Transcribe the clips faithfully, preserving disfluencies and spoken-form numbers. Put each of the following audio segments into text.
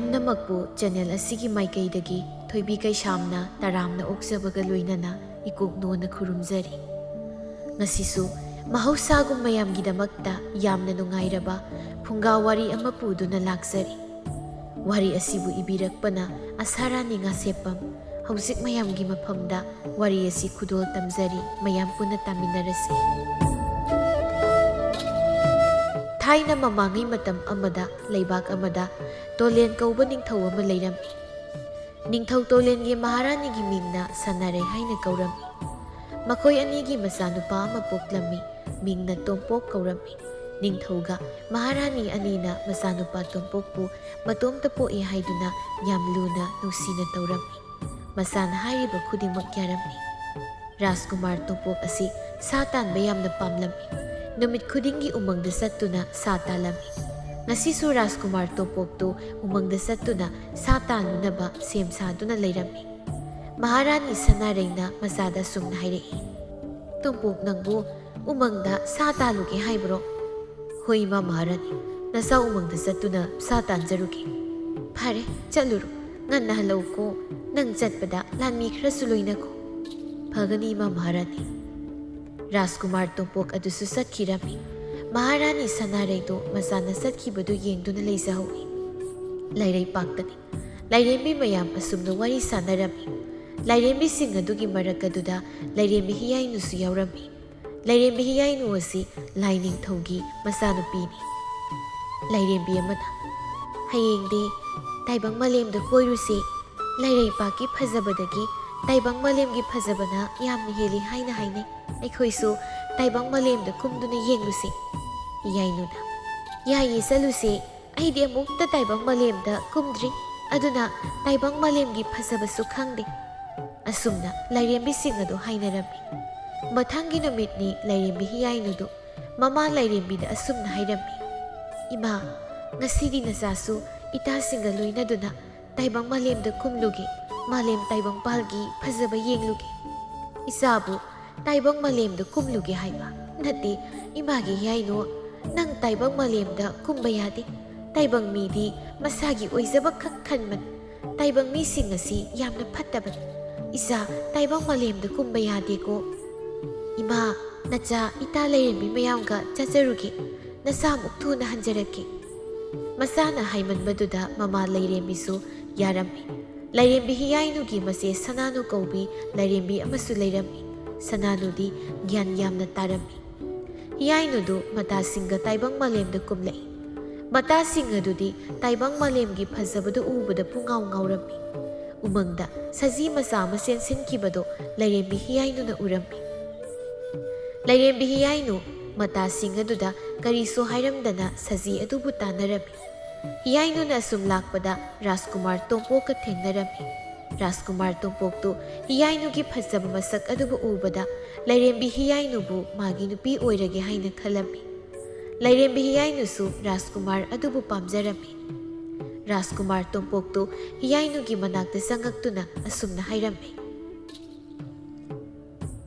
ꯄꯨꯝꯅꯃꯛꯄꯨ ꯆꯦꯅꯦꯜ ꯑꯁꯤꯒꯤ ꯃꯥꯏꯀꯩꯗꯒꯤ ꯊꯣꯏꯕꯤ ꯀꯩꯁꯥꯝꯅ ꯇꯔꯥꯝꯅ ꯑꯣꯛꯆꯕꯒ ꯂꯣꯏꯅꯅ ꯏꯀꯣꯛꯅꯣꯅ ꯈꯨꯔꯨꯝꯖꯔꯤ꯫ ꯉꯁꯤꯁꯨ ꯃꯍꯧꯁꯥꯒꯨꯝ ꯃꯌꯥꯝꯒꯤꯗꯃꯛꯇ ꯌꯥꯝꯅ ꯅꯨꯡꯉꯥꯏꯔꯕ ꯐꯨꯡꯒꯥ ꯋꯥꯔꯤ ꯑꯃ ꯄꯨꯗꯨꯅ ꯂꯥꯛꯆꯔꯤ꯫ ꯋꯥꯔꯤ ꯑꯁꯤꯕꯨ ꯏꯕꯤꯔꯛꯄꯅ ꯑꯁꯥꯔꯥꯅꯤ ꯉꯥꯁꯦꯞꯄꯝ꯫ ꯍꯧꯖꯤꯛ ꯃꯌꯥꯝꯒꯤ ꯃꯐꯝꯗ ꯋꯥꯔꯤ ꯑꯁꯤ ꯈꯨꯗꯣꯜ ꯇꯝꯖꯔꯤ, ꯃꯌꯥꯝ ꯄꯨꯟꯅ ꯇꯥꯃꯤꯟꯅꯔꯁꯤ꯫ ꯊꯥꯏꯅ ꯃꯃꯥꯡꯉꯩ ꯃꯇꯝ ꯑꯃꯗ ꯂꯩꯕꯥꯛ ꯑꯃꯗ ꯇꯣꯂꯦꯟ ꯀꯧꯕ ꯅꯤꯡꯊꯧ ꯑꯃ ꯂꯩꯔꯝꯃꯤ꯫ ꯅꯤꯡꯊꯧ ꯇꯣꯂꯦꯟꯒꯤ ꯃꯍꯥꯔꯥꯅꯤꯒꯤ ꯃꯤꯡꯅ ꯁꯅꯥꯔꯩ ꯍꯥꯏꯅ ꯀꯧꯔꯝꯃꯤ꯫ ꯃꯈꯣꯏ ꯑꯅꯤꯒꯤ ꯃꯆꯥꯅꯨꯄꯥ ꯑꯃ ꯄꯣꯛꯂꯝꯃꯤ, ꯃꯤꯡꯅ ꯇꯣꯝꯄꯣꯛ ꯀꯧꯔꯝꯃꯤ꯫ ꯅꯤꯡꯊꯧꯒ ꯃꯍꯥꯔꯥꯅꯤ ꯑꯅꯤꯅ ꯃꯆꯥꯅꯨꯄꯥ ꯇꯣꯝꯄꯣꯛꯄꯨ ꯃꯇꯣꯝꯇ ꯄꯣꯛꯏ ꯍꯥꯏꯗꯨꯅ ꯌꯥꯝ ꯂꯨꯅ ꯅꯨꯡꯁꯤꯅ ꯇꯧꯔꯝꯃꯤ꯫ ꯃꯆꯥꯅ ꯍꯥꯏꯔꯤꯕ ꯈꯨꯗꯤꯡꯃꯛ ꯌꯥꯔꯝꯃꯤ꯫ ꯔꯥꯖꯀꯨꯃꯥꯔ ꯇꯣꯝꯄꯣꯛ ꯑꯁꯤ ꯁꯥ ꯇꯥꯟꯕ ꯌꯥꯝꯅ ꯄꯥꯝꯂꯝꯃꯤ꯫ ꯅꯨꯃꯤꯠ ꯈꯨꯗꯤꯡꯒꯤ ꯎꯃꯪꯗ ꯆꯠꯇꯨꯅ ꯁꯥ ꯇꯥꯜꯂꯝꯃꯤ꯫ ꯉꯁꯤꯁꯨ ꯔꯥꯖꯀꯨꯃꯥꯔ ꯇꯣꯝꯄꯣꯛꯇꯨ ꯎꯃꯪꯗ ꯆꯠꯇꯨꯅ ꯁꯥ ꯇꯥꯜꯂꯨꯅꯕ ꯁꯦꯝ ꯁꯥꯗꯨꯅ ꯂꯩꯔꯝꯃꯤ꯫ ꯃꯍꯥꯔꯥꯅꯤ ꯁꯅꯥꯔꯩꯅ ꯃꯆꯥꯗ ꯑꯁꯨꯝꯅ ꯍꯥꯏꯔꯛꯏ, "ꯇꯣꯝꯄꯣꯛ, ꯅꯪꯕꯨ ꯎꯃꯪꯗ ꯁꯥ ꯇꯥꯜꯂꯨꯒꯦ ꯍꯥꯏꯕ꯭ꯔꯣ?" "ꯍꯣꯏ, ꯏꯃꯥ ꯃꯍꯥꯔꯥꯅꯤ, ꯅꯆꯥ ꯎꯃꯪꯗ ꯆꯠꯇꯨꯅ ꯁꯥ ꯇꯥꯟꯖꯔꯨꯒꯦ꯫" "ꯐꯔꯦ, ꯆꯠꯂꯨꯔꯣ꯫ ꯉꯟꯅ ꯍꯜꯂꯛꯎꯀꯣ꯫ ꯅꯪ ꯆꯠꯄꯗ ꯂꯥꯟꯃꯤ ꯈꯔꯁꯨ ꯂꯣꯏꯅꯈꯣ꯫" "ꯐꯒꯅꯤ, ꯏꯃꯥ ꯃꯍꯥꯔꯥꯅꯤ꯫" ꯔꯥꯖꯀꯨꯃꯥꯔ ꯇꯣꯝꯄꯣꯛ ꯑꯗꯨꯁꯨ ꯆꯠꯈꯤꯔꯝꯃꯤ꯫ ꯃꯍꯥꯔꯥꯅꯤ ꯁꯅꯥꯔꯩꯗꯨ ꯃꯆꯥꯅ ꯆꯠꯈꯤꯕꯗꯨ ꯌꯦꯡꯗꯨꯅ ꯂꯩꯖꯍꯧꯏ꯫ ꯂꯩꯔꯩꯄꯥꯛꯇꯅꯤ꯫ ꯂꯥꯏꯔꯦꯝꯕꯤ ꯃꯌꯥꯝ ꯑꯁꯨꯝꯅ ꯋꯥꯔꯤ ꯁꯥꯟꯅꯔꯝꯃꯤ꯫ ꯂꯥꯏꯔꯦꯝꯕꯤꯁꯤꯡ ꯑꯗꯨꯒꯤ ꯃꯔꯛ ꯑꯗꯨꯗ ꯂꯥꯏꯔꯦꯝꯕꯤ ꯍꯤꯌꯥꯏꯅꯨꯁꯨ ꯌꯥꯎꯔꯝꯃꯤ꯫ ꯂꯥꯏꯔꯦꯝꯕꯤ ꯍꯤꯌꯥꯏꯅꯨ ꯑꯁꯤ ꯂꯥꯏ ꯅꯤꯡꯊꯧꯒꯤ ꯃꯆꯥꯅꯨꯄꯤꯅꯤ꯫ ꯂꯥꯏꯔꯦꯝꯕꯤ ꯑꯃꯅ, "ꯍꯌꯦꯡꯗꯤ ꯇꯥꯏꯕꯪ ꯃꯥꯂꯦꯝꯗ ꯀꯣꯏꯔꯨꯁꯤ꯫ ꯂꯩꯔꯩꯄꯥꯛꯀꯤ ꯐꯖꯕꯗꯒꯤ ꯇꯥꯏꯕꯪ ꯃꯥꯂꯦꯝꯒꯤ ꯐꯖꯕꯅ ꯌꯥꯝꯅ ꯍꯦꯜꯂꯤ ꯍꯥꯏꯅ ꯍꯥꯏꯅꯩ꯫ ꯑꯩꯈꯣꯏꯁꯨ ꯇꯥꯏꯕꯪ ꯃꯥꯂꯦꯝꯗ ꯀꯨꯝꯗꯨꯅ ꯌꯦꯡꯂꯨꯁꯤ꯫" ꯍꯤꯌꯥꯏꯅꯨꯅ, "ꯌꯥꯏꯌꯦ, ꯆꯠꯂꯨꯁꯦ꯫ ꯑꯩꯗꯤ ꯑꯃꯨꯛꯇ ꯇꯥꯏꯕꯪ ꯃꯥꯂꯦꯝꯗ ꯀꯨꯝꯗ꯭ꯔꯤ꯫ ꯑꯗꯨꯅ ꯇꯥꯏꯕꯪ ꯃꯥꯂꯦꯝꯒꯤ ꯐꯖꯕꯁꯨ ꯈꯪꯗꯦ꯫" ꯑꯁꯨꯝꯅ ꯂꯥꯏꯔꯦꯝꯕꯤꯁꯤꯡ ꯑꯗꯨ ꯍꯥꯏꯅꯔꯝꯃꯤ꯫ ꯃꯊꯪꯒꯤ ꯅꯨꯃꯤꯠꯅꯤ ꯂꯥꯏꯔꯦꯝꯕꯤ ꯍꯤꯌꯥꯏꯅꯨꯗꯨ ꯃꯃꯥ ꯂꯥꯏꯔꯦꯝꯕꯤꯗ ꯑꯁꯨꯝꯅ ꯍꯥꯏꯔꯝꯃꯤ, "ꯏꯃꯥ, ꯉꯁꯤꯗꯤ ꯅꯆꯥꯁꯨ ꯏꯇꯥꯁꯤꯡꯒ ꯂꯣꯏꯅꯗꯨꯅ ꯇꯥꯏꯕꯪ ꯃꯥꯂꯦꯝꯗ ꯀꯨꯝꯂꯨꯒꯦ, ꯃꯥꯂꯦꯝ ꯇꯥꯏꯕꯪꯄꯥꯜꯒꯤ ꯐꯖꯕ ꯌꯦꯡꯂꯨꯒꯦ꯫" "ꯏꯆꯥꯕꯨ ꯇꯥꯏꯕꯪ ꯃꯥꯂꯦꯝꯗ ꯀꯨꯝꯂꯨꯒꯦ ꯍꯥꯏꯕ? ꯅꯠꯇꯦ, ꯏꯃꯥꯒꯤ ꯍꯤꯌꯥꯏꯅꯨ, ꯅꯪ ꯇꯥꯏꯕꯪ ꯃꯥꯂꯦꯝꯗ ꯀꯨꯝꯕ ꯌꯥꯗꯦ꯫ ꯇꯥꯏꯕꯪ ꯃꯤꯗꯤ ꯃꯁꯥꯒꯤ ꯑꯣꯏꯖꯕ ꯈꯛ ꯈꯟꯕꯅꯤ꯫ ꯇꯥꯏꯕꯪ ꯃꯤꯁꯤꯡ ꯑꯁꯤ ꯌꯥꯝꯅ ꯐꯠꯇꯕꯅꯤ꯫ ꯏꯆꯥ, ꯇꯥꯏꯕꯪ ꯃꯥꯂꯦꯝꯗ ꯀꯨꯝꯕ ꯌꯥꯗꯦꯀꯣ꯫ ꯏꯃꯥ, ꯅꯆꯥ ꯏꯇꯥ ꯂꯥꯏꯔꯦꯝꯕꯤ ꯃꯌꯥꯝꯒ ꯆꯠꯆꯔꯨꯒꯦ꯫ ꯅꯁꯥꯃꯨꯛ ꯊꯨꯅ ꯍꯟꯖꯔꯛꯀꯦ꯫ ꯃꯆꯥꯅ ꯍꯥꯏꯃꯟꯕꯗꯨꯗ ꯃꯃꯥ ꯂꯥꯏꯔꯦꯝꯕꯤꯁꯨ ꯌꯥꯔꯝꯃꯤ꯫ ꯂꯥꯏꯔꯦꯝꯕꯤ ꯍꯤꯌꯥꯏꯅꯨꯒꯤ ꯃꯆꯦ ꯁꯅꯥꯅꯨ ꯀꯧꯕꯤ ꯂꯥꯏꯔꯦꯝꯕꯤ ꯑꯃꯁꯨ ꯂꯩꯔꯝꯃꯤ꯫ ꯁꯅꯥꯅꯨꯗꯤ ꯒ꯭ꯌꯥꯟ ꯌꯥꯝꯅ ꯇꯥꯔꯝꯃꯤ꯫ ꯍꯤꯌꯥꯏꯅꯨꯗꯨ ꯃꯇꯥꯁꯤꯡꯒ ꯇꯥꯏꯕꯪ ꯃꯥꯂꯦꯝꯗ ꯀꯨꯝꯂꯛꯏ꯫ ꯃꯇꯥꯁꯤꯡ ꯑꯗꯨꯗꯤ ꯇꯥꯏꯕꯪ ꯃꯥꯂꯦꯝꯒꯤ ꯐꯖꯕꯗꯨ ꯎꯕꯗ ꯄꯨꯡꯉꯥꯎ ꯉꯥꯎꯔꯝꯃꯤ꯫ ꯎꯃꯪꯗ ꯁꯖꯤ ꯃꯆꯥ ꯑꯃ ꯆꯦꯟꯁꯤꯟꯈꯤꯕꯗꯣ ꯂꯥꯏꯔꯦꯝꯕꯤ ꯍꯤꯌꯥꯏꯅꯨꯅ ꯎꯔꯝꯃꯤ꯫ ꯂꯥꯏꯔꯦꯝꯕꯤ ꯍꯤꯌꯥꯏꯅꯨ ꯃꯇꯥꯁꯤꯡ ꯑꯗꯨꯗ ꯀꯔꯤꯁꯨ ꯍꯥꯏꯔꯝꯗꯅ ꯁꯖꯤ ꯑꯗꯨꯕꯨ ꯇꯥꯟꯅꯔꯝꯃꯤ꯫ ꯍꯤꯌꯥꯏꯅꯨꯅ ꯑꯁꯨꯝ ꯂꯥꯛꯄꯗ ꯔꯥꯖꯀꯨꯃꯥꯔ ꯇꯣꯝꯄꯣꯛꯀ ꯊꯦꯡꯅꯔꯝꯃꯤ꯫ ꯔꯥꯖꯀꯨꯃꯥꯔ ꯇꯣꯝꯄꯣꯛꯇꯨ ꯍꯤꯌꯥꯏꯅꯨꯒꯤ ꯐꯖꯕ ꯃꯁꯛ ꯑꯗꯨꯕꯨ ꯎꯕꯗ ꯂꯥꯏꯔꯦꯝꯕꯤ ꯍꯤꯌꯥꯏꯅꯨꯕꯨ ꯃꯥꯒꯤ ꯅꯨꯄꯤ ꯑꯣꯏꯔꯒꯦ ꯍꯥꯏꯅ ꯈꯜꯂꯝꯃꯤ꯫ ꯂꯥꯏꯔꯦꯝꯕꯤ ꯍꯤꯌꯥꯏꯅꯨꯁꯨ ꯔꯥꯖꯀꯨꯃꯥꯔ ꯑꯗꯨꯕꯨ ꯄꯥꯝꯖꯔꯝꯃꯤ꯫ ꯔꯥꯖꯀꯨꯃꯥꯔ ꯇꯣꯝꯄꯣꯛꯇꯨ ꯍꯤꯌꯥꯏꯅꯨꯒꯤ ꯃꯅꯥꯛꯇ ꯆꯪꯉꯛꯇꯨꯅ ꯑꯁꯨꯝꯅ ꯍꯥꯏꯔꯝꯃꯤ꯫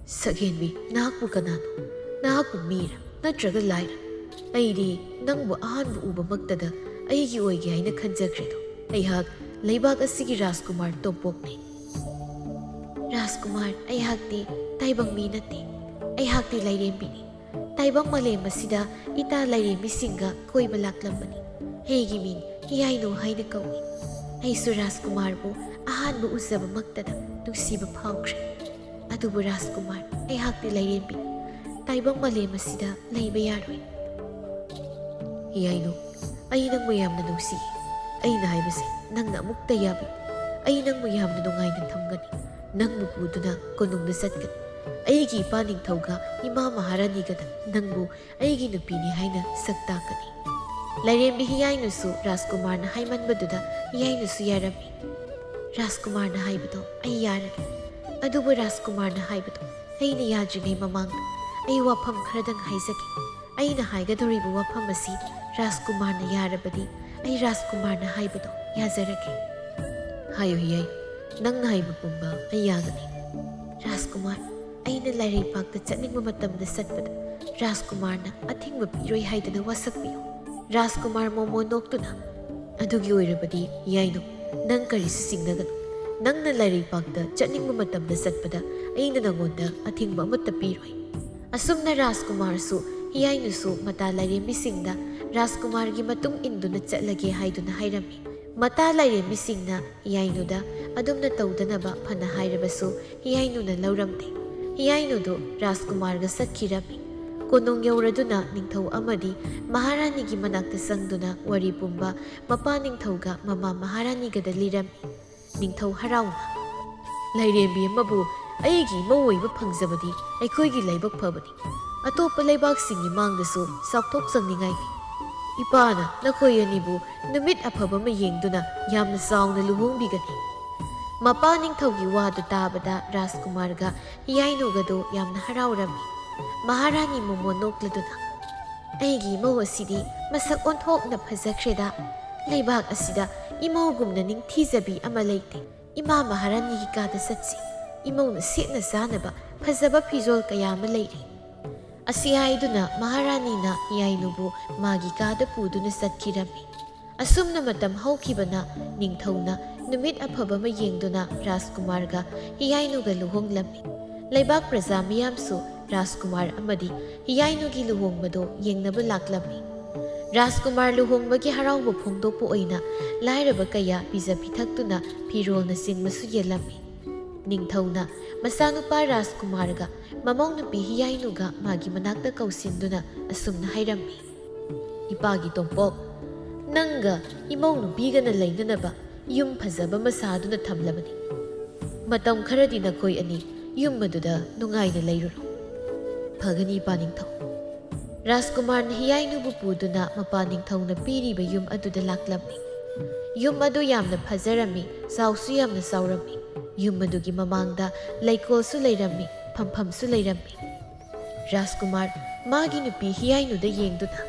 ꯁꯛꯍꯦꯟꯕꯤ, ꯅꯍꯥꯛꯄꯨ ꯀꯅꯥꯅꯣ? ꯅꯍꯥꯛꯄꯨ ꯃꯤꯔ ꯅꯠꯇ꯭ꯔꯒ ꯂꯥꯏꯔ? ꯑꯩꯗꯤ ꯅꯪꯕꯨ ꯑꯍꯥꯟꯕ ꯎꯕꯃꯛꯇꯗ ꯑꯩꯒꯤ ꯑꯣꯏꯒꯦ ꯍꯥꯏꯅ ꯈꯟꯖꯈ꯭ꯔꯦꯗꯣ꯫ ꯑꯩꯍꯥꯛ ꯂꯩꯕꯥꯛ ꯑꯁꯤꯒꯤ ꯔꯥꯖꯀꯨꯃꯥꯔ ꯇꯣꯝꯄꯣꯛꯅꯤ꯫ ꯔꯥꯖꯀꯨꯃꯥꯔ, ꯑꯩꯍꯥꯛꯇꯤ ꯇꯥꯏꯕꯪ ꯃꯤ ꯅꯠꯇꯦ꯫ ꯑꯩꯍꯥꯛꯇꯤ ꯂꯥꯏꯔꯦꯝꯕꯤꯅꯤ꯫ ꯇꯥꯏꯕꯪ ꯃꯥꯂꯦꯝ ꯑꯁꯤꯗ ꯏꯇꯥ ꯂꯥꯏꯔꯦꯝꯕꯤꯁꯤꯡꯒ ꯀꯣꯏꯕ ꯂꯥꯛꯂꯝꯕꯅꯤ꯫ ꯑꯩꯒꯤ ꯃꯤꯡ ꯍꯤꯌꯥꯏꯅꯨ ꯍꯥꯏꯅ ꯀꯧꯏ꯫ ꯑꯩꯁꯨ ꯔꯥꯖꯀꯨꯃꯥꯔꯕꯨ ꯑꯍꯥꯟꯕ ꯎꯖꯕꯃꯛꯇꯗ ꯅꯨꯡꯁꯤꯕ ꯐꯥꯎꯈ꯭ꯔꯦ꯫ ꯑꯗꯨꯕꯨ ꯔꯥꯖꯀꯨꯃꯥꯔ, ꯑꯩꯍꯥꯛꯇꯤ ꯂꯥꯏꯔꯦꯝꯕꯤ꯫ ꯇꯥꯏꯕꯪ ꯃꯥꯂꯦꯝ ꯑꯁꯤꯗ ꯂꯩꯕ ꯌꯥꯔꯣꯏ꯫ ꯍꯤꯌꯥꯏꯅꯨ, ꯑꯩ ꯅꯪꯕꯨ ꯌꯥꯝꯅ ꯅꯨꯡꯁꯤ꯫ ꯑꯩꯅ ꯍꯥꯏꯕꯁꯦ ꯅꯪꯅ ꯑꯃꯨꯛꯇ ꯌꯥꯕꯤꯌꯨ꯫ ꯑꯩ ꯅꯪꯕꯨ ꯌꯥꯝꯅ ꯅꯨꯡꯉꯥꯏꯅ ꯊꯝꯒꯅꯤ꯫ ꯅꯪꯕꯨ ꯄꯨꯗꯨꯅ ꯀꯣꯅꯨꯡꯗ ꯆꯠꯀꯅꯤ꯫ ꯑꯩꯒꯤ ꯏꯄꯥ ꯅꯤꯡꯊꯧꯒ ꯏꯃꯥ ꯃꯍꯥꯔꯥꯅꯤꯒꯗ ꯅꯪꯕꯨ ꯑꯩꯒꯤ ꯅꯨꯄꯤꯅꯤ ꯍꯥꯏꯅ ꯁꯛ ꯇꯥꯛꯀꯅꯤ꯫ ꯂꯥꯏꯔꯦꯝꯕꯤ ꯍꯤꯌꯥꯏꯅꯨꯁꯨ ꯔꯥꯖꯀꯨꯃꯥꯔꯅ ꯍꯥꯏꯃꯟꯕꯗꯨꯗ ꯍꯤꯌꯥꯏꯅꯨꯁꯨ ꯌꯥꯔꯝꯃꯤ꯫ ꯔꯥꯖꯀꯨꯃꯥꯔꯅ ꯍꯥꯏꯕꯗꯣ ꯑꯩ ꯌꯥꯔꯒꯦ꯫ ꯑꯗꯨꯕꯨ ꯔꯥꯖꯀꯨꯃꯥꯔꯅ ꯍꯥꯏꯕꯗꯣ ꯑꯩꯅ ꯌꯥꯗ꯭ꯔꯤꯉꯩ ꯃꯃꯥꯡꯗ ꯑꯩ ꯋꯥꯐꯝ ꯈꯔꯗꯪ ꯍꯥꯏꯖꯒꯦ꯫ ꯑꯩꯅ ꯍꯥꯏꯒꯗꯧꯔꯤꯕ ꯋꯥꯐꯝ ꯑꯁꯤ ꯔꯥꯖꯀꯨꯃꯥꯔꯅ ꯌꯥꯔꯕꯗꯤ ꯑꯩ ꯔꯥꯖꯀꯨꯃꯥꯔꯅ ꯍꯥꯏꯕꯗꯣ ꯌꯥꯖꯔꯒꯦ꯫ ꯍꯥꯏꯌꯨ ꯍꯤꯌꯥꯏ, ꯅꯪꯅ ꯍꯥꯏꯕ ꯄꯨꯝꯕ ꯑꯩ ꯌꯥꯒꯅꯤ꯫ ꯔꯥꯖꯀꯨꯃꯥꯔ, ꯑꯩꯅ ꯂꯥꯏꯔꯩꯄꯥꯛꯇ ꯆꯠꯅꯤꯡꯕ ꯃꯇꯝꯗ ꯆꯠꯄꯗ ꯔꯥꯖꯀꯨꯃꯥꯔꯅ ꯑꯊꯤꯡꯕ ꯄꯤꯔꯣꯏ ꯍꯥꯏꯗꯅ ꯋꯥꯁꯛꯄꯤꯌꯨ꯫ ꯔꯥꯖꯀꯨꯃꯥꯔ ꯃꯣꯃꯣꯟ ꯅꯣꯛꯇꯨꯅ, "ꯑꯗꯨꯒꯤ ꯑꯣꯏꯔꯕꯗꯤ ꯌꯥꯏꯅꯨ, ꯅꯪ ꯀꯔꯤꯁꯨ ꯆꯤꯡꯅꯒꯅꯨ꯫ ꯅꯪꯅ ꯂꯥꯏꯔꯩꯄꯥꯛꯇ ꯆꯠꯅꯤꯡꯕ ꯃꯇꯝꯗ ꯆꯠꯄꯗ ꯑꯩꯅ ꯅꯉꯣꯟꯗ ꯑꯊꯤꯡꯕ ꯑꯃꯠꯇ ꯄꯤꯔꯣꯏ"꯫ ꯑꯁꯨꯝꯅ ꯔꯥꯖꯀꯨꯃꯥꯔꯁꯨ ꯍꯤꯌꯥꯏꯅꯨꯁꯨ ꯃꯇꯥ ꯂꯥꯏꯔꯦꯝꯕꯤꯁꯤꯡꯗ ꯔꯥꯖꯀꯨꯃꯥꯔꯒꯤ ꯃꯇꯨꯡ ꯏꯟꯗꯨꯅ ꯆꯠꯂꯒꯦ ꯍꯥꯏꯗꯨꯅ ꯍꯥꯏꯔꯝꯃꯤ꯫ ꯃꯇꯥ ꯂꯥꯏꯔꯦꯝꯕꯤꯁꯤꯡꯅ ꯍꯤꯌꯥꯏꯅꯨꯗ ꯑꯗꯨꯝꯅ ꯇꯧꯗꯅꯕ ꯐꯅ ꯍꯥꯏꯔꯕꯁꯨ ꯍꯤꯌꯥꯏꯅꯨꯅ ꯂꯧꯔꯝꯗꯦ꯫ ꯍꯤꯌꯥꯏꯅꯨꯗꯨ ꯔꯥꯖꯀꯨꯃꯥꯔꯒ ꯆꯠꯈꯤꯔꯝꯃꯤ꯫ ꯀꯣꯅꯨꯡ ꯌꯧꯔꯗꯨꯅ ꯅꯤꯡꯊꯧ ꯑꯃꯗꯤ ꯃꯍꯥꯔꯥꯅꯤꯒꯤ ꯃꯅꯥꯛꯇ ꯆꯪꯗꯨꯅ ꯋꯥꯔꯤ ꯄꯨꯝꯕ ꯃꯄꯥ ꯅꯤꯡꯊꯧꯒ ꯃꯃꯥ ꯃꯍꯥꯔꯥꯅꯤꯒꯗ ꯂꯤꯔꯝꯃꯤ꯫ ꯅꯤꯡꯊꯧ ꯍꯔꯥꯎꯅ, "ꯂꯥꯏꯔꯦꯝꯕꯤ ꯑꯃꯕꯨ ꯑꯩꯒꯤ ꯏꯃꯧ ꯑꯣꯏꯕ ꯐꯪꯖꯕꯗꯤ ꯑꯩꯈꯣꯏꯒꯤ ꯂꯥꯏꯕꯛ ꯐꯕꯅꯤ꯫ ꯑꯇꯣꯞꯄ ꯂꯩꯕꯥꯛꯁꯤꯡꯒꯤ ꯃꯥꯡꯗꯁꯨ ꯆꯥꯎꯊꯣꯛꯆꯅꯤꯡꯉꯥꯏꯅꯤ꯫ ꯏꯄꯥꯅ ꯅꯈꯣꯏ ꯑꯅꯤꯕꯨ ꯅꯨꯃꯤꯠ ꯑꯐꯕ ꯑꯃ ꯌꯦꯡꯗꯨꯅ ꯌꯥꯝꯅ ꯆꯥꯎꯅ ꯂꯨꯍꯣꯡꯕꯤꯒꯅꯤ"꯫ ꯃꯄꯥ ꯅꯤꯡꯊꯧꯒꯤ ꯋꯥꯗꯨ ꯇꯥꯕꯗ ꯔꯥꯖꯀꯨꯃꯥꯔꯒ ꯍꯤꯌꯥꯏꯅꯨꯒꯗꯨ ꯌꯥꯝꯅ ꯍꯔꯥꯎꯔꯝꯃꯤ꯫ ꯃꯍꯥꯔꯥꯅꯤ ꯃꯣꯃꯣꯟ ꯅꯣꯛꯂꯗꯨꯅ, "ꯑꯩꯒꯤ ꯏꯃꯧ ꯑꯁꯤꯗꯤ ꯃꯁꯛ ꯑꯣꯟꯊꯣꯛꯅ ꯐꯖꯈ꯭ꯔꯦꯗ꯫ ꯂꯩꯕꯥꯛ ꯑꯁꯤꯗ ꯏꯃꯧꯒꯨꯝꯅ ꯅꯤꯡꯊꯤꯖꯕꯤ ꯑꯃ ꯂꯩꯇꯦ꯫ ꯏꯃꯥ ꯃꯍꯥꯔꯥꯅꯤꯒꯤ ꯀꯥꯗ ꯆꯠꯁꯤ꯫ ꯏꯃꯧꯅ ꯁꯦꯠꯅ ꯆꯥꯅꯕ ꯐꯖꯕ ꯐꯤꯖꯣꯜ ꯀꯌꯥ ꯑꯃ ꯂꯩꯔꯤ"꯫ ꯑꯁꯤ ꯍꯥꯏꯗꯨꯅ ꯃꯍꯥꯔꯥꯅꯤꯅ ꯍꯤꯌꯥꯏꯅꯨꯕꯨ ꯃꯥꯒꯤ ꯀꯥꯗ ꯄꯨꯗꯨꯅ ꯆꯠꯈꯤꯔꯝꯃꯤ꯫ ꯑꯁꯨꯝꯅ ꯃꯇꯝ ꯍꯧꯈꯤꯕꯅ ꯅꯤꯡꯊꯧꯅ ꯅꯨꯃꯤꯠ ꯑꯐꯕ ꯑꯃ ꯌꯦꯡꯗꯨꯅ ꯔꯥꯖꯀꯨꯃꯥꯔꯒ ꯍꯤꯌꯥꯏꯅꯨꯒ ꯂꯨꯍꯣꯡꯂꯝꯃꯤ꯫ ꯂꯩꯕꯥꯛ ꯄ꯭ꯔꯖꯥ ꯃꯤꯌꯥꯝꯁꯨ ꯔꯥꯖꯀꯨꯃꯥꯔ ꯑꯃꯗꯤ ꯍꯤꯌꯥꯏꯅꯨꯒꯤ ꯂꯨꯍꯣꯡꯕꯗꯨ ꯌꯦꯡꯅꯕ ꯂꯥꯛꯂꯝꯃꯤ꯫ ꯔꯥꯖꯀꯨꯃꯥꯔ ꯂꯨꯍꯣꯡꯕꯒꯤ ꯍꯔꯥꯎꯕ ꯐꯣꯡꯗꯣꯛꯄ ꯑꯣꯏꯅ ꯂꯥꯏꯔꯕ ꯀꯌꯥ ꯄꯤꯖ ꯄꯤꯊꯛꯇꯨꯅ ꯐꯤꯔꯣꯜꯅꯆꯤꯡꯕꯁꯨ ꯌꯦꯜꯂꯝꯃꯤ꯫ ꯅꯤꯡꯊꯧꯅ ꯃꯆꯥꯅꯨꯄꯥ ꯔꯥꯖꯀꯨꯃꯥꯔꯒ ꯃꯃꯧ ꯅꯨꯄꯤ ꯍꯤꯌꯥꯏꯅꯨꯒ ꯃꯥꯒꯤ ꯃꯅꯥꯛꯇ ꯀꯧꯁꯤꯟꯗꯨꯅ ꯑꯁꯨꯝꯅ ꯍꯥꯏꯔꯝꯃꯤ, "ꯏꯄꯥꯒꯤ ꯇꯣꯝꯄꯣꯛ, ꯅꯪꯒ ꯏꯃꯧ ꯅꯨꯄꯤꯒꯅ ꯂꯩꯅꯅꯕ ꯌꯨꯝ ꯐꯖꯕ ꯑꯃ ꯁꯥꯗꯨꯅ ꯊꯝꯂꯕꯅꯤ꯫ ꯃꯇꯝ ꯈꯔꯗꯤ ꯅꯈꯣꯏ ꯑꯅꯤ ꯌꯨꯝ ꯑꯗꯨꯗ ꯅꯨꯡꯉꯥꯏꯅ ꯂꯩꯔꯨꯔꯣ꯫ ꯐꯒꯅꯤ, ꯏꯄꯥ ꯅꯤꯡꯊꯧ"꯫ ꯔꯥꯖꯀꯨꯃꯥꯔꯅ ꯍꯤꯌꯥꯏꯅꯨꯕꯨ ꯄꯨꯗꯨꯅ ꯃꯄꯥ ꯅꯤꯡꯊꯧꯅ ꯄꯤꯔꯤꯕ ꯌꯨꯝ ꯑꯗꯨꯗ ꯂꯥꯛꯂꯝꯃꯤ꯫ ꯌꯨꯝ ꯑꯗꯨ ꯌꯥꯝꯅ ꯐꯖꯔꯝꯃꯤ, ꯆꯥꯎꯁꯨ ꯌꯥꯝꯅ ꯆꯥꯎꯔꯝꯃꯤ꯫ ꯌꯨꯝ ꯑꯗꯨꯒꯤ ꯃꯃꯥꯡꯗ ꯂꯩꯀꯣꯜꯁꯨ ꯂꯩꯔꯝꯃꯤ, ꯐꯝꯐꯝꯁꯨ ꯂꯩꯔꯝꯃꯤ꯫ ꯔꯥꯖꯀꯨꯃꯥꯔ ꯃꯥꯒꯤ ꯅꯨꯄꯤ ꯍꯤꯌꯥꯏꯅꯨꯗ ꯌꯦꯡꯗꯨꯅ,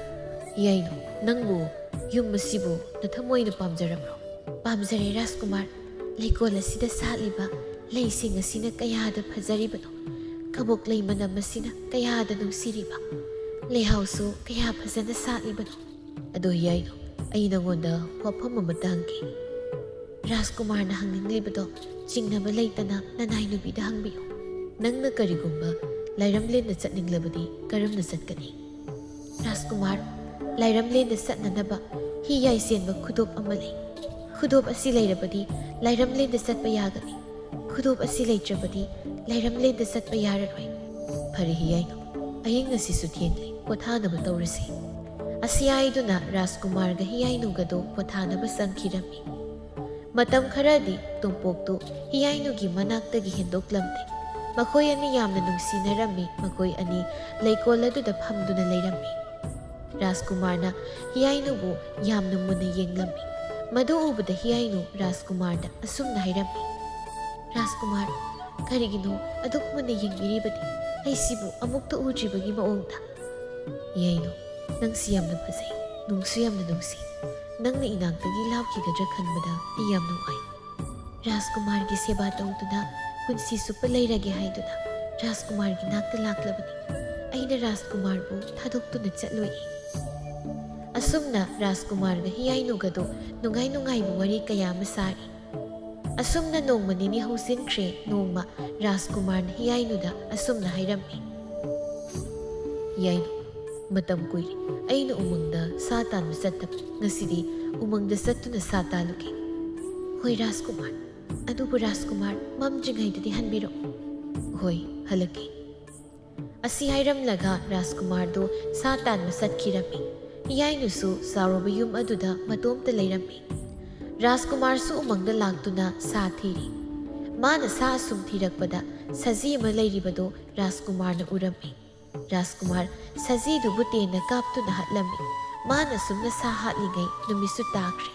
"ꯍꯤꯌꯥꯏꯅꯨ, ꯅꯪꯕꯨ ꯌꯨꯝ ꯑꯁꯤꯕꯨ ꯅꯊꯃꯣꯏꯅ ꯄꯥꯝꯖꯔꯕ꯭ꯔꯣ?" "ꯄꯥꯝꯖꯔꯦ ꯔꯥꯖꯀꯨꯃꯥꯔ꯫ ꯂꯩꯀꯣꯜ ꯑꯁꯤꯗ ꯁꯥꯠꯂꯤꯕ ꯂꯩꯁꯤꯡ ꯑꯁꯤꯅ ꯀꯌꯥꯗ ꯐꯖꯔꯤꯕꯅꯣ! ꯀꯕꯣꯛ ꯂꯩ ꯃꯅꯝ ꯑꯁꯤꯅ ꯀꯌꯥꯗ ꯅꯨꯡꯁꯤꯔꯤꯕ! ꯂꯩꯍꯥꯎꯁꯨ ꯀꯌꯥ ꯐꯖꯅ ꯁꯥꯠꯂꯤꯕꯅꯣ!" "ꯑꯗꯣ ꯍꯤꯌꯥꯏꯅꯨ, ꯑꯩ ꯅꯉꯣꯟꯗ ꯋꯥꯐꯝ ꯑꯃꯇ ꯍꯪꯒꯦ꯫ ꯔꯥꯖꯀꯨꯃꯥꯔꯅ ꯍꯪꯅꯤꯡꯂꯤꯕꯗꯣ ꯆꯤꯡꯅꯕ ꯂꯩꯇꯅ ꯅꯅꯥꯏ ꯅꯨꯄꯤꯗ ꯍꯪꯕꯤꯌꯨ꯫ ꯅꯪꯅ ꯀꯔꯤꯒꯨꯝꯕ ꯂꯥꯏꯔꯝꯂꯦꯟꯗ ꯆꯠꯅꯤꯡꯂꯕꯗꯤ ꯀꯔꯝꯅ ꯆꯠꯀꯅꯤ?" "ꯔꯥꯖꯀꯨꯃꯥꯔ, ꯂꯥꯏꯔꯝꯂꯦꯟꯗ ꯆꯠꯅꯅꯕ ꯍꯤꯌꯥꯏ ꯆꯦꯟꯕ ꯈꯨꯗꯣꯞ ꯑꯃ ꯂꯩ꯫ ꯈꯨꯗꯣꯞ ꯑꯁꯤ ꯂꯩꯔꯕꯗꯤ ꯂꯥꯏꯔꯝꯂꯦꯟꯗ ꯆꯠꯄ ꯌꯥꯒꯅꯤ꯫ ꯈꯨꯗꯣꯞ ꯑꯁꯤ ꯂꯩꯇ꯭ꯔꯕꯗꯤ ꯂꯥꯏꯔꯝꯂꯦꯟꯗ ꯆꯠꯄ ꯌꯥꯔꯔꯣꯏ꯫ ꯐꯔꯦ ꯍꯤꯌꯥꯏꯅꯨ, ꯑꯍꯤꯡ ꯑꯁꯤꯁꯨ ꯊꯦꯡꯂꯦ, ꯄꯣꯊꯥꯅꯕ ꯇꯧꯔꯁꯤ꯫" ꯑꯁꯤ ꯍꯥꯏꯗꯨꯅ ꯔꯥꯖꯀꯨꯃꯥꯔꯒ ꯍꯤꯌꯥꯏꯅꯨꯒꯗꯣ ꯄꯣꯊꯥꯅꯕ ꯆꯪꯈꯤꯔꯝꯃꯤ꯫ ꯃꯇꯝ ꯈꯔꯗꯤ ꯇꯣꯝꯄꯣꯛꯇꯨ ꯍꯤꯌꯥꯏꯅꯨꯒꯤ ꯃꯅꯥꯛꯇꯒꯤ ꯍꯦꯟꯗꯣꯛꯂꯝꯗꯦ꯫ ꯃꯈꯣꯏ ꯑꯅꯤ ꯌꯥꯝꯅ ꯅꯨꯡꯁꯤꯅꯔꯝꯃꯤ꯫ ꯃꯈꯣꯏ ꯑꯅꯤ ꯂꯩꯀꯣꯜ ꯑꯗꯨꯗ ꯐꯝꯗꯨꯅ ꯂꯩꯔꯝꯃꯤ꯫ ꯔꯥꯖꯀꯨꯃꯥꯔꯅ ꯍꯤꯌꯥꯏꯅꯨꯕꯨ ꯌꯥꯝꯅ ꯃꯨꯟꯅ ꯌꯦꯡꯂꯝꯃꯤ꯫ ꯃꯗꯨ ꯎꯕꯗ ꯍꯤꯌꯥꯏꯅꯨ ꯔꯥꯖꯀꯨꯃꯥꯔꯗ ꯑꯁꯨꯝꯅ ꯍꯥꯏꯔꯝꯃꯤ, "ꯔꯥꯖꯀꯨꯃꯥꯔ, ꯀꯔꯤꯒꯤꯅꯣ ꯑꯗꯨꯛ ꯃꯨꯟꯅ ꯌꯦꯡꯕꯤꯔꯤꯕꯗꯤ? ꯑꯩꯁꯤꯕꯨ ꯑꯃꯨꯛꯇ ꯎꯗ꯭ꯔꯤꯕꯒꯤ ꯃꯑꯣꯡꯗ?" "ꯍꯤꯌꯥꯏꯅꯨ, ꯅꯪꯁꯤ ꯌꯥꯝꯅ ꯐꯖꯩ, ꯅꯨꯡꯁꯨ ꯌꯥꯝꯅ ꯅꯨꯡꯁꯤ꯫ ꯅꯪꯅ ꯏꯅꯥꯛꯇꯒꯤ ꯂꯥꯞꯈꯤꯒꯗ꯭ꯔꯥ ꯈꯟꯕꯗ ꯑꯩ ꯌꯥꯝ ꯅꯨꯡꯉꯥꯏ꯫ ꯔꯥꯖꯀꯨꯃꯥꯔꯒꯤ ꯁꯦꯕꯥ ꯇꯧꯗꯨꯅ ꯄꯨꯟꯁꯤ ꯆꯨꯞꯄ ꯂꯩꯔꯒꯦ ꯍꯥꯏꯗꯨꯅ ꯔꯥꯖꯀꯨꯃꯥꯔꯒꯤ ꯅꯥꯛꯇ ꯂꯥꯛꯂꯕꯅꯤ꯫ ꯑꯩꯅ ꯔꯥꯖꯀꯨꯃꯥꯔꯕꯨ ꯊꯥꯗꯣꯛꯇꯨꯅ ꯆꯠꯂꯣꯏ꯫" ꯑꯁꯨꯝꯅ ꯔꯥꯖꯀꯨꯃꯥꯔꯒ ꯍꯤꯌꯥꯏꯅꯨꯒꯗꯣ ꯅꯨꯡꯉꯥꯏ ꯅꯨꯡꯉꯥꯏꯕ ꯋꯥꯔꯤ ꯀꯌꯥ ꯑꯃ ꯁꯥꯔꯤ꯫ ꯑꯁꯨꯝꯅ ꯅꯣꯡꯃ ꯅꯤꯅꯤ ꯍꯧꯖꯤꯟꯈ꯭ꯔꯦ꯫ ꯅꯣꯡꯃ ꯔꯥꯖꯀꯨꯃꯥꯔꯅ ꯍꯤꯌꯥꯏꯅꯨꯗ ꯑꯁꯨꯝꯅ ꯍꯥꯏꯔꯝꯃꯤ, "ꯍꯤꯌꯥꯏꯅꯨ, ꯃꯇꯝ ꯀꯨꯏꯔꯦ꯫ ꯑꯩꯅ ꯎꯃꯪꯗ ꯁꯥ ꯇꯥꯟꯕ ꯆꯠꯇꯕ꯫ ꯉꯁꯤꯗꯤ ꯎꯃꯪꯗ ꯆꯠꯇꯨꯅ ꯁꯥ ꯇꯥꯜꯂꯨꯒꯦ꯫" "ꯍꯣꯏ ꯔꯥꯖꯀꯨꯃꯥꯔ꯫ ꯑꯗꯨꯕꯨ ꯔꯥꯖꯀꯨꯃꯥꯔ, ꯃꯝꯗ꯭ꯔꯤꯉꯩꯗꯗꯤ ꯍꯟꯕꯤꯔꯛꯎ꯫" "ꯍꯣꯏ, ꯍꯜꯂꯛꯀꯦ꯫" ꯑꯁꯤ ꯍꯥꯏꯔꯝꯂꯒ ꯔꯥꯖꯀꯨꯃꯥꯔꯗꯨ ꯁꯥ ꯇꯥꯟꯕ ꯆꯠꯈꯤꯔꯝꯃꯤ꯫ ꯍꯤꯌꯥꯏꯅꯨꯁꯨ ꯆꯥꯎꯔꯕ ꯌꯨꯝ ꯑꯗꯨꯗ ꯃꯇꯣꯝꯇ ꯂꯩꯔꯝꯃꯤ꯫ ꯔꯥꯖꯀꯨꯃꯥꯔꯁꯨ ꯎꯃꯪꯗ ꯂꯥꯛꯇꯨꯅ ꯁꯥ ꯊꯤꯔꯤ꯫ ꯃꯥꯅ ꯁꯥ ꯑꯁꯨꯝ ꯊꯤꯔꯛꯄꯗ ꯁꯖꯤ ꯑꯃ ꯂꯩꯔꯤꯕꯗꯨ ꯔꯥꯖꯀꯨꯃꯥꯔꯅ ꯎꯔꯝꯃꯤ꯫ ꯔꯥꯖꯀꯨꯃꯥꯔ ꯁꯖꯤꯗꯨꯕꯨ ꯇꯦꯟꯅ ꯀꯥꯞꯇꯨꯅ ꯍꯥꯠꯂꯝꯃꯤ꯫ ꯃꯥꯅ ꯑꯁꯨꯝꯅ ꯁꯥ ꯍꯥꯠꯂꯤꯉꯩ ꯅꯨꯃꯤꯠꯁꯨ ꯇꯥꯈ꯭ꯔꯦ꯫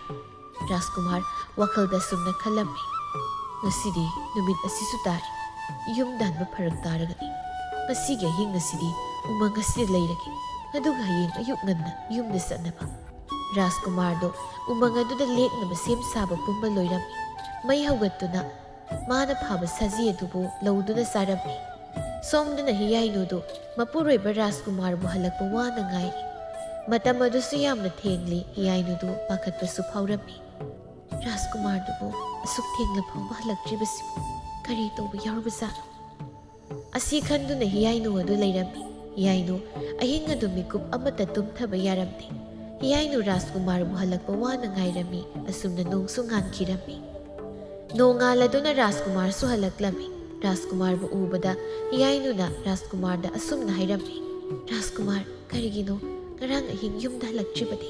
ꯔꯥꯖꯀꯨꯃꯥꯔ ꯋꯥꯈꯜꯗ ꯑꯁꯨꯝꯅ ꯈꯜꯂꯝꯃꯤ, "ꯉꯁꯤꯗꯤ ꯅꯨꯃꯤꯠ ꯑꯁꯤꯁꯨ ꯇꯥꯔꯦ꯫ ꯌꯨꯝꯗ ꯍꯟꯕ ꯐꯔꯛ ꯇꯥꯔꯒꯅꯤ꯫ ꯉꯁꯤꯒꯤ ꯑꯍꯤꯡ ꯑꯁꯤꯗꯤ ꯎꯃꯪ ꯑꯁꯤꯗ ꯂꯩꯔꯒꯦ꯫ ꯑꯗꯨꯒ ꯍꯌꯦꯡ ꯑꯌꯨꯛ ꯉꯟꯅ ꯌꯨꯝꯗ ꯆꯠꯅꯕ꯫" ꯔꯥꯖꯀꯨꯃꯥꯔꯗꯣ ꯎꯃꯪ ꯑꯗꯨꯗ ꯂꯦꯛꯅꯕ ꯁꯦꯝ ꯁꯥꯕ ꯄꯨꯝꯕ ꯂꯣꯏꯔꯝꯃꯤ꯫ ꯃꯩ ꯍꯧꯒꯠꯇꯨꯅ ꯃꯥꯅ ꯐꯥꯕ ꯁꯖꯤ ꯑꯗꯨꯕꯨ ꯂꯧꯗꯨꯅ ꯆꯥꯔꯝꯃꯤ꯫ ꯁꯣꯝꯗꯅ ꯍꯤꯌꯥꯏꯅꯨꯗꯨ ꯃꯄꯨꯔꯣꯏꯕ ꯔꯥꯖꯀꯨꯃꯥꯔꯕꯨ ꯍꯜꯂꯛꯄ ꯋꯥꯅ ꯉꯥꯏꯔꯤ꯫ ꯃꯇꯝ ꯑꯗꯨꯁꯨ ꯌꯥꯝꯅ ꯊꯦꯡꯂꯤ꯫ ꯍꯤꯌꯥꯏꯅꯨꯗꯨ ꯄꯥꯈꯠꯄꯁꯨ ꯐꯥꯎꯔꯝꯃꯤ꯫ "ꯔꯥꯖꯀꯨꯃꯥꯔꯗꯨꯕꯨ ꯑꯁꯨꯛ ꯊꯦꯡꯂ ꯐꯥꯎꯕ ꯍꯜꯂꯛꯇ꯭ꯔꯤꯕꯁꯤꯕꯨ ꯀꯔꯤ ꯇꯧꯕ ꯌꯥꯎꯔꯕꯖꯥꯠꯅꯣ?" ꯑꯁꯤ ꯈꯟꯗꯨꯅ ꯍꯤꯌꯥꯏꯅꯨ ꯑꯗꯨ ꯂꯩꯔꯝꯃꯤ꯫ ꯍꯤꯌꯥꯏꯅꯨ ꯑꯍꯤꯡ ꯑꯗꯨ ꯃꯤꯀꯨꯞ ꯑꯃꯠꯇ ꯇꯨꯝꯊꯕ ꯌꯥꯔꯝꯗꯦ꯫ ꯍꯤꯌꯥꯏꯅꯨ ꯔꯥꯖꯀꯨꯃꯥꯔꯕꯨ ꯍꯜꯂꯛꯄ ꯋꯥꯅ ꯉꯥꯏꯔꯝꯃꯤ꯫ ꯑꯁꯨꯝꯅ ꯅꯣꯡꯁꯨ ꯉꯥꯟꯈꯤꯔꯝꯃꯤ꯫ ꯅꯣꯡꯉꯥꯜꯂꯗꯨꯅ ꯔꯥꯖꯀꯨꯃꯥꯔꯁꯨ ꯍꯜꯂꯛꯂꯝꯃꯤ꯫ ꯔꯥꯖꯀꯨꯃꯥꯔꯕꯨ ꯎꯕꯗ ꯍꯤꯌꯥꯏꯅꯨꯅ ꯔꯥꯖꯀꯨꯃꯥꯔꯗ ꯑꯁꯨꯝꯅ ꯍꯥꯏꯔꯝꯃꯤ, "ꯔꯥꯖꯀꯨꯃꯥꯔ, ꯀꯔꯤꯒꯤꯅꯣ ꯉꯔꯥꯡ ꯑꯍꯤꯡ ꯌꯨꯝꯗ ꯍꯜꯂꯛꯇ꯭ꯔꯤꯕꯗꯤ?"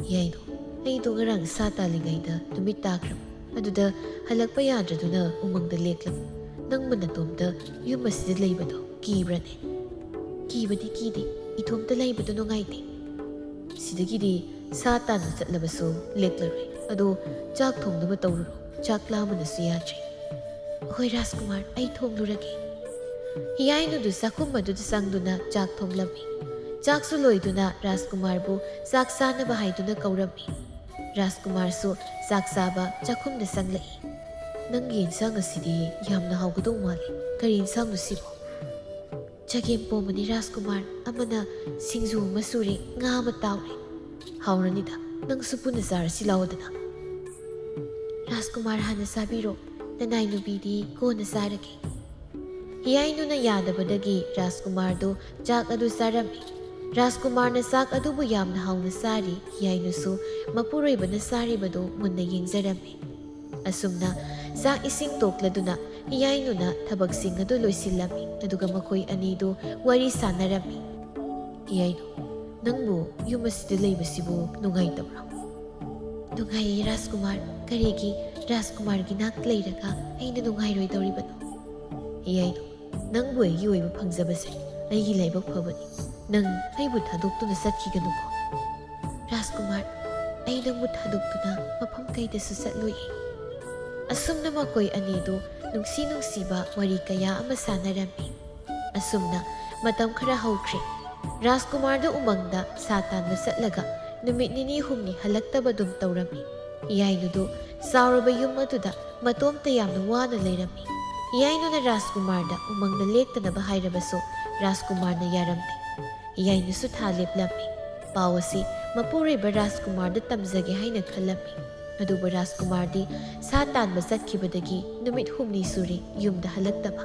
"ꯍꯤꯌꯥꯏꯅꯨ, ꯑꯩꯗꯣ ꯉꯔꯥꯡ ꯁꯥ ꯇꯥꯜꯂꯤꯉꯩꯗ ꯅꯨꯃꯤꯠ ꯇꯥꯈ꯭ꯔꯕ, ꯑꯗꯨꯗ ꯍꯜꯂꯛꯄ ꯌꯥꯗ꯭ꯔꯗꯨꯅ ꯎꯃꯪꯗ ꯂꯦꯛꯂꯕ꯫ ꯅꯪꯕꯨ ꯅꯇꯣꯝꯇ ꯌꯨꯝ ꯑꯁꯤꯗ ꯂꯩꯕꯗꯣ ꯀꯤꯕ꯭ꯔꯅꯦ?" "ꯀꯤꯕꯗꯤ ꯀꯤꯗꯦ, ꯏꯇꯣꯝꯇ ꯂꯩꯕꯗꯣ ꯅꯨꯡꯉꯥꯏꯇꯦ꯫ ꯁꯤꯗꯒꯤꯗꯤ ꯁꯥ ꯇꯥꯟꯕ ꯆꯠꯂꯕꯁꯨ ꯂꯦꯛꯂꯔꯣꯏ꯫ ꯑꯗꯣ ꯆꯥꯛ ꯊꯣꯡꯅꯕ ꯇꯧꯔꯨꯔꯣ, ꯆꯥꯛ ꯂꯥꯝꯕꯅꯁꯨ ꯌꯥꯗ꯭ꯔꯦ꯫" "ꯍꯣꯏ ꯔꯥꯖꯀꯨꯃꯥꯔ, ꯑꯩ ꯊꯣꯡꯂꯨꯔꯒꯦ꯫" ꯍꯤꯌꯥꯏꯅꯨꯗꯨ ꯆꯥꯛꯈꯨꯝ ꯑꯗꯨꯗ ꯆꯪꯗꯨꯅ ꯆꯥꯛ ꯊꯣꯡꯂꯝꯃꯤ꯫ ꯆꯥꯛꯁꯨ ꯂꯣꯏꯗꯨꯅ ꯔꯥꯖꯀꯨꯃꯥꯔꯕꯨ ꯆꯥꯛ ꯆꯥꯅꯕ ꯍꯥꯏꯗꯨꯅ ꯀꯧꯔꯝꯃꯤ꯫ ꯔꯥꯖꯀꯨꯃꯥꯔꯁꯨ ꯆꯥꯛ ꯆꯥꯕ ꯆꯥꯛꯈꯨꯝꯗ ꯆꯪꯂꯛꯏ꯫ "ꯅꯪꯒꯤ ꯏꯟꯁꯥꯡ ꯑꯁꯤꯗꯤ ꯌꯥꯝꯅ ꯍꯥꯎꯒꯗꯧ ꯃꯥꯜꯂꯤ꯫ ꯀꯔꯤ ꯏꯟꯁꯥꯡꯅꯣ ꯁꯤꯕꯣ?" "ꯆꯒꯦꯝ ꯄꯣꯝꯕꯅꯤ ꯔꯥꯖꯀꯨꯃꯥꯔ, ꯑꯃꯅ ꯁꯤꯡꯖꯨ ꯑꯃ ꯁꯨꯔꯦ, ꯉꯥ ꯑꯃ ꯇꯥꯎꯔꯦ꯫ ꯍꯥꯎꯔꯅꯤꯗ, ꯅꯪꯁꯨ ꯄꯨꯟꯅ ꯆꯥꯔꯁꯤ ꯂꯥꯎꯗꯅ꯫" "ꯔꯥꯖꯀꯨꯃꯥꯔ ꯍꯥꯟꯅ ꯆꯥꯕꯤꯔꯣ, ꯅꯅꯥꯏ ꯅꯨꯄꯤꯗꯤ ꯀꯣꯟꯅ ꯆꯥꯔꯒꯦ꯫" ꯍꯤꯌꯥꯏꯅꯨꯅ ꯌꯥꯗꯕꯗꯒꯤ ꯔꯥꯖꯀꯨꯃꯥꯔꯗꯨ ꯆꯥꯛ ꯑꯗꯨ ꯆꯥꯔꯝꯃꯤ꯫ ꯔꯥꯖꯀꯨꯃꯥꯔꯅ ꯆꯥꯛ ꯑꯗꯨꯕꯨ ꯌꯥꯝꯅ ꯍꯥꯎꯅ ꯆꯥꯔꯤ꯫ ꯍꯤꯌꯥꯏꯅꯨꯁꯨ ꯃꯄꯨꯔꯣꯏꯕꯅ ꯆꯥꯔꯤꯕꯗꯨ ꯃꯨꯟꯅ ꯌꯦꯡꯖꯔꯝꯃꯤ꯫ ꯑꯁꯨꯝꯅ ꯆꯥꯛ ꯏꯁꯤꯡ ꯇꯣꯛꯂꯗꯨꯅ ꯍꯤꯌꯥꯏꯅꯨꯅ ꯊꯕꯛꯁꯤꯡ ꯑꯗꯨ ꯂꯣꯏꯁꯤꯜꯂꯝꯃꯤ꯫ ꯑꯗꯨꯒ ꯃꯈꯣꯏ ꯑꯅꯤꯗꯨ ꯋꯥꯔꯤ ꯁꯥꯟꯅꯔꯝꯃꯤ꯫ "ꯍꯤꯌꯥꯏꯅꯨ, ꯅꯪꯕꯨ ꯌꯨꯝ ꯑꯁꯤꯗ ꯂꯩꯕꯁꯤꯕꯨ ꯅꯨꯡꯉꯥꯏꯇꯕ꯭ꯔꯣ?" "ꯅꯨꯡꯉꯥꯏꯌꯦ ꯔꯥꯖꯀꯨꯃꯥꯔ꯫ ꯀꯔꯤꯒꯤ ꯔꯥꯖꯀꯨꯃꯥꯔꯒꯤ ꯅꯥꯛꯇ ꯂꯩꯔꯒ ꯑꯩꯅ ꯅꯨꯡꯉꯥꯏꯔꯣꯏꯗꯧꯔꯤꯕꯅꯣ?" "ꯍꯤꯌꯥꯏꯅꯨ, ꯅꯪꯕꯨ ꯑꯩꯒꯤ ꯑꯣꯏꯕ ꯐꯪꯖꯕꯁꯦ ꯑꯩꯒꯤ ꯂꯥꯏꯕꯛ ꯐꯕꯅꯤ꯫ ꯅꯪ ꯑꯩꯕꯨ ꯊꯥꯗꯣꯛꯇꯨꯅ ꯆꯠꯈꯤꯒꯅꯨꯀꯣ꯫" "ꯔꯥꯖꯀꯨꯃꯥꯔ, ꯑꯩ ꯅꯪꯕꯨ ꯊꯥꯗꯣꯛꯇꯨꯅ ꯃꯐꯝ ꯀꯩꯗꯁꯨ ꯆꯠꯂꯣꯏꯌꯦ꯫" ꯑꯁꯨꯝꯅ ꯃꯈꯣꯏ ꯑꯅꯤꯗꯨ ꯅꯨꯡꯁꯤ ꯅꯨꯡꯁꯤꯕ ꯋꯥꯔꯤ ꯀꯌꯥ ꯑꯃ ꯁꯥꯟꯅꯔꯝꯃꯤ꯫ ꯑꯁꯨꯝꯅ ꯃꯇꯝ ꯈꯔ ꯍꯧꯈ꯭ꯔꯦ꯫ ꯔꯥꯖꯀꯨꯃꯥꯔꯗꯨ ꯎꯃꯪꯗ ꯁꯥ ꯇꯥꯟꯕ ꯆꯠꯂꯒ ꯅꯨꯃꯤꯠ ꯅꯤꯅꯤ ꯍꯨꯝꯅꯤ ꯍꯜꯂꯛꯇꯕꯗꯨꯝ ꯇꯧꯔꯝꯃꯤ꯫ ꯍꯤꯌꯥꯏꯅꯨꯗꯨ ꯆꯥꯎꯔꯕ ꯌꯨꯝ ꯑꯗꯨꯗ ꯃꯇꯣꯝꯇ ꯌꯥꯝꯅ ꯋꯥꯅ ꯂꯩꯔꯝꯃꯤ꯫ ꯍꯤꯌꯥꯏꯅꯨꯅ ꯔꯥꯖꯀꯨꯃꯥꯔꯗ ꯎꯃꯪꯗ ꯂꯦꯛꯇꯅꯕ ꯍꯥꯏꯔꯕꯁꯨ ꯔꯥꯖꯀꯨꯃꯥꯔꯅ ꯌꯥꯔꯝꯗꯦ꯫ ꯍꯤꯌꯥꯏꯅꯨꯁꯨ ꯊꯥ ꯂꯦꯞꯂꯝꯃꯤ꯫ ꯄꯥꯎ ꯑꯁꯤ ꯃꯄꯨꯔꯣꯏꯕ ꯔꯥꯖꯀꯨꯃꯥꯔꯗ ꯇꯝꯖꯒꯦ ꯍꯥꯏꯅ ꯈꯜꯂꯝꯃꯤ꯫ ꯑꯗꯨꯕꯨ ꯔꯥꯖꯀꯨꯃꯥꯔꯗꯤ ꯁꯥ ꯇꯥꯟꯕ ꯆꯠꯈꯤꯕꯗꯒꯤ ꯅꯨꯃꯤꯠ ꯍꯨꯝꯅꯤ ꯁꯨꯔꯦ ꯌꯨꯝꯗ ꯍꯜꯂꯛꯇꯕ꯫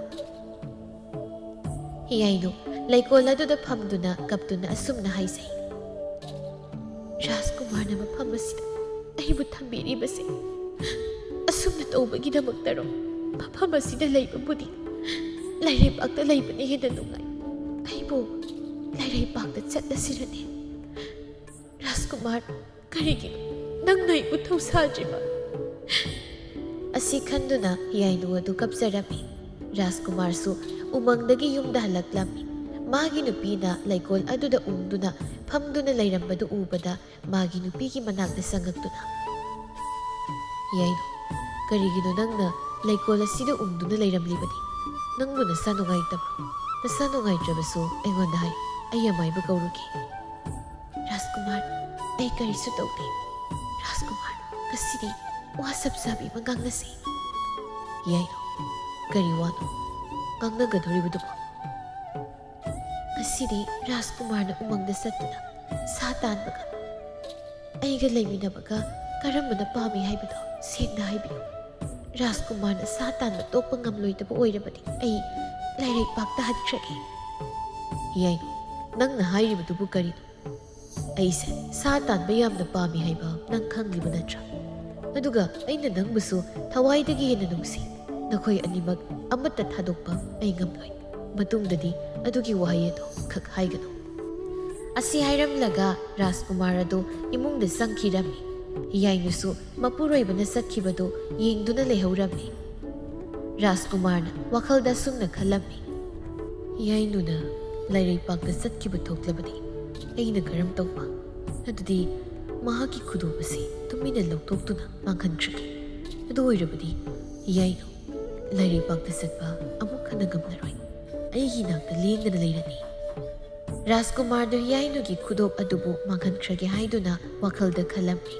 ꯍꯤꯌꯥꯏꯅꯨ ꯂꯩꯀꯣꯜ ꯑꯗꯨꯗ ꯐꯝꯗꯨꯅ ꯀꯞꯇꯨꯅ ꯑꯁꯨꯝꯅ ꯍꯥꯏꯖꯩ, "ꯔꯥꯖꯀꯨꯃꯥꯔꯅ ꯃꯐꯝ ꯑꯁꯤꯗ ꯑꯩꯕꯨ ꯊꯝꯕꯤꯔꯤꯕꯁꯦ ꯑꯁꯨꯝꯅ ꯇꯧꯕꯒꯤꯗꯃꯛꯇꯔꯣ? ꯃꯐꯝ ꯑꯁꯤꯗ ꯂꯩꯕꯕꯨꯗꯤ ꯂꯩꯔꯩꯄꯥꯛꯇ ꯂꯩꯕꯅ ꯍꯦꯟꯅ ꯅꯨꯡꯉꯥꯏ꯫ ꯑꯩꯕꯨ ꯂꯩꯔꯩꯄꯥꯛꯇ ꯆꯠꯂꯁꯤꯔꯅꯦ? ꯔꯥꯖꯀꯨꯃꯥꯔ, ꯀꯔꯤꯒꯤꯅꯣ ꯅꯪꯅ ꯑꯩꯕꯨ ꯊꯧꯁꯥꯗ꯭ꯔꯤꯕ?" ꯑꯁꯤ ꯈꯟꯗꯨꯅ ꯍꯤꯌꯥꯏꯅꯨ ꯑꯗꯨ ꯀꯞꯆꯔꯝꯃꯤ꯫ ꯔꯥꯖꯀꯨꯃꯥꯔꯁꯨ ꯎꯃꯪꯗꯒꯤ ꯌꯨꯝꯗ ꯍꯜꯂꯛꯂꯝꯃꯤ꯫ ꯃꯥꯒꯤ ꯅꯨꯄꯤꯅ ꯂꯩꯀꯣꯜ ꯑꯗꯨꯗ ꯎꯪꯗꯨꯅ ꯐꯝꯗꯨꯅ ꯂꯩꯔꯝꯕꯗꯨ ꯎꯕꯗ ꯃꯥꯒꯤ ꯅꯨꯄꯤꯒꯤ ꯃꯅꯥꯛꯇ ꯆꯪꯉꯛꯇꯨꯅ, "ꯌꯥꯏꯅꯨ, ꯀꯔꯤꯒꯤꯅꯣ ꯅꯪꯅ ꯂꯩꯀꯣꯜ ꯑꯁꯤꯗ ꯎꯪꯗꯨꯅ ꯂꯩꯔꯝꯂꯤꯕꯗꯤ? ꯅꯪꯕꯨ ꯅꯁꯥ ꯅꯨꯡꯉꯥꯏꯇꯕ꯭ꯔꯣ? ꯅꯁꯥ ꯅꯨꯡꯉꯥꯏꯇ꯭ꯔꯕꯁꯨ ꯑꯩꯉꯣꯟꯗ ꯍꯥꯏꯌꯨ, ꯑꯩ ꯑꯃꯥꯏꯕ ꯀꯧꯔꯨꯒꯦ꯫" "ꯔꯥꯖꯀꯨꯃꯥꯔ, ꯑꯩ ꯀꯔꯤꯁꯨ ꯇꯧꯗꯦ꯫ ꯔꯥꯖꯀꯨꯃꯥꯔ, ꯉꯁꯤꯗꯤ ꯋꯥ ꯁꯞ ꯆꯥꯕꯤ ꯑꯃ ꯉꯥꯡꯅꯁꯤ꯫" "ꯌꯥꯏꯅꯨ, ꯀꯔꯤ ꯋꯥꯅꯣ ꯉꯥꯡꯅꯒꯗꯧꯔꯤꯕꯗꯨꯕꯣ?" "ꯉꯁꯤꯗꯤ ꯔꯥꯖꯀꯨꯃꯥꯔꯅ ꯎꯃꯪꯗ ꯆꯠꯇꯨꯅ ꯁꯥ ꯇꯥꯟꯕꯒ ꯑꯩꯒ ꯂꯩꯃꯤꯟꯅꯕꯒ ꯀꯔꯝꯕꯅ ꯄꯥꯝꯃꯤ ꯍꯥꯏꯕꯗꯣ ꯁꯦꯡꯅ ꯍꯥꯏꯕꯤꯌꯨ꯫ ꯔꯥꯖꯀꯨꯃꯥꯔꯅ ꯁꯥ ꯇꯥꯟꯕ ꯇꯣꯛꯄ ꯉꯝꯂꯣꯏꯗꯕ ꯑꯣꯏꯔꯕꯗꯤ ꯑꯩ ꯂꯩꯔꯩꯄꯥꯛꯇ ꯍꯟꯈ꯭ꯔꯒꯦ꯫" "ꯌꯥꯏꯅꯨ, ꯅꯪꯅ ꯍꯥꯏꯔꯤꯕꯗꯨꯕꯨ ꯀꯔꯤꯅꯣ? ꯑꯩꯁꯦ ꯁꯥ ꯇꯥꯟꯕ ꯌꯥꯝꯅ ꯄꯥꯝꯃꯤ ꯍꯥꯏꯕ ꯅꯪ ꯈꯪꯂꯤꯕ ꯅꯠꯇ꯭ꯔꯥ? ꯑꯗꯨꯒ ꯑꯩꯅ ꯅꯪꯕꯨꯁꯨ ꯊꯋꯥꯏꯗꯒꯤ ꯍꯦꯟꯅ ꯅꯨꯡꯁꯤ꯫ ꯅꯈꯣꯏ ꯑꯅꯤꯃꯛ ꯑꯃꯠꯇ ꯊꯥꯗꯣꯛꯄ ꯑꯩ ꯉꯝꯂꯣꯏ꯫ ꯃꯇꯨꯡꯗꯗꯤ ꯑꯗꯨꯒꯤ ꯋꯥꯍꯩ ꯑꯗꯨ ꯈꯛ ꯍꯥꯏꯒꯅꯨ꯫" ꯑꯁꯤ ꯍꯥꯏꯔꯝꯂꯒ ꯔꯥꯖꯀꯨꯃꯥꯔ ꯑꯗꯨ ꯏꯃꯨꯡꯗ ꯆꯪꯈꯤꯔꯝꯃꯤ꯫ ꯌꯥꯏꯅꯨꯁꯨ ꯃꯄꯨꯔꯣꯏꯕꯅ ꯆꯠꯈꯤꯕꯗꯨ ꯌꯦꯡꯗꯨꯅ ꯂꯩꯍꯧꯔꯝꯃꯤ꯫ ꯔꯥꯖꯀꯨꯃꯥꯔꯅ ꯋꯥꯈꯜꯗ ꯑꯁꯨꯝꯅ ꯈꯜꯂꯝꯃꯤ, "ꯌꯥꯏꯅꯨꯅ ꯂꯩꯔꯩꯄꯥꯛꯇ ꯆꯠꯈꯤꯕ ꯊꯣꯛꯂꯕꯗꯤ ꯑꯩꯅ ꯀꯔꯝ ꯇꯧꯕ? ꯑꯗꯨꯗꯤ ꯃꯍꯥꯛꯀꯤ ꯈꯨꯗꯣꯞ ꯑꯁꯤ ꯇꯨꯃꯤꯟꯅ ꯂꯧꯊꯣꯛꯇꯨꯅ ꯃꯥꯡꯍꯟꯈ꯭ꯔꯒꯦ꯫ ꯑꯗꯨ ꯑꯣꯏꯔꯕꯗꯤ ꯌꯥꯏꯅꯨ ꯂꯩꯔꯩꯄꯥꯛꯇ ꯆꯠꯄ ꯑꯃꯨꯛ ꯍꯟꯅ ꯉꯝꯂꯔꯣꯏ꯫ ꯑꯩꯒꯤ ꯅꯥꯛꯇ ꯂꯦꯡꯗꯅ ꯂꯩꯔꯅꯤ꯫" ꯔꯥꯖꯀꯨꯃꯥꯔꯗꯨ ꯍꯤꯌꯥꯏꯅꯨꯒꯤ ꯈꯨꯗꯣꯞ ꯑꯗꯨꯕꯨ ꯃꯥꯡꯍꯟꯈ꯭ꯔꯒꯦ ꯍꯥꯏꯗꯨꯅ ꯋꯥꯈꯜꯗ ꯈꯜꯂꯝꯃꯤ꯫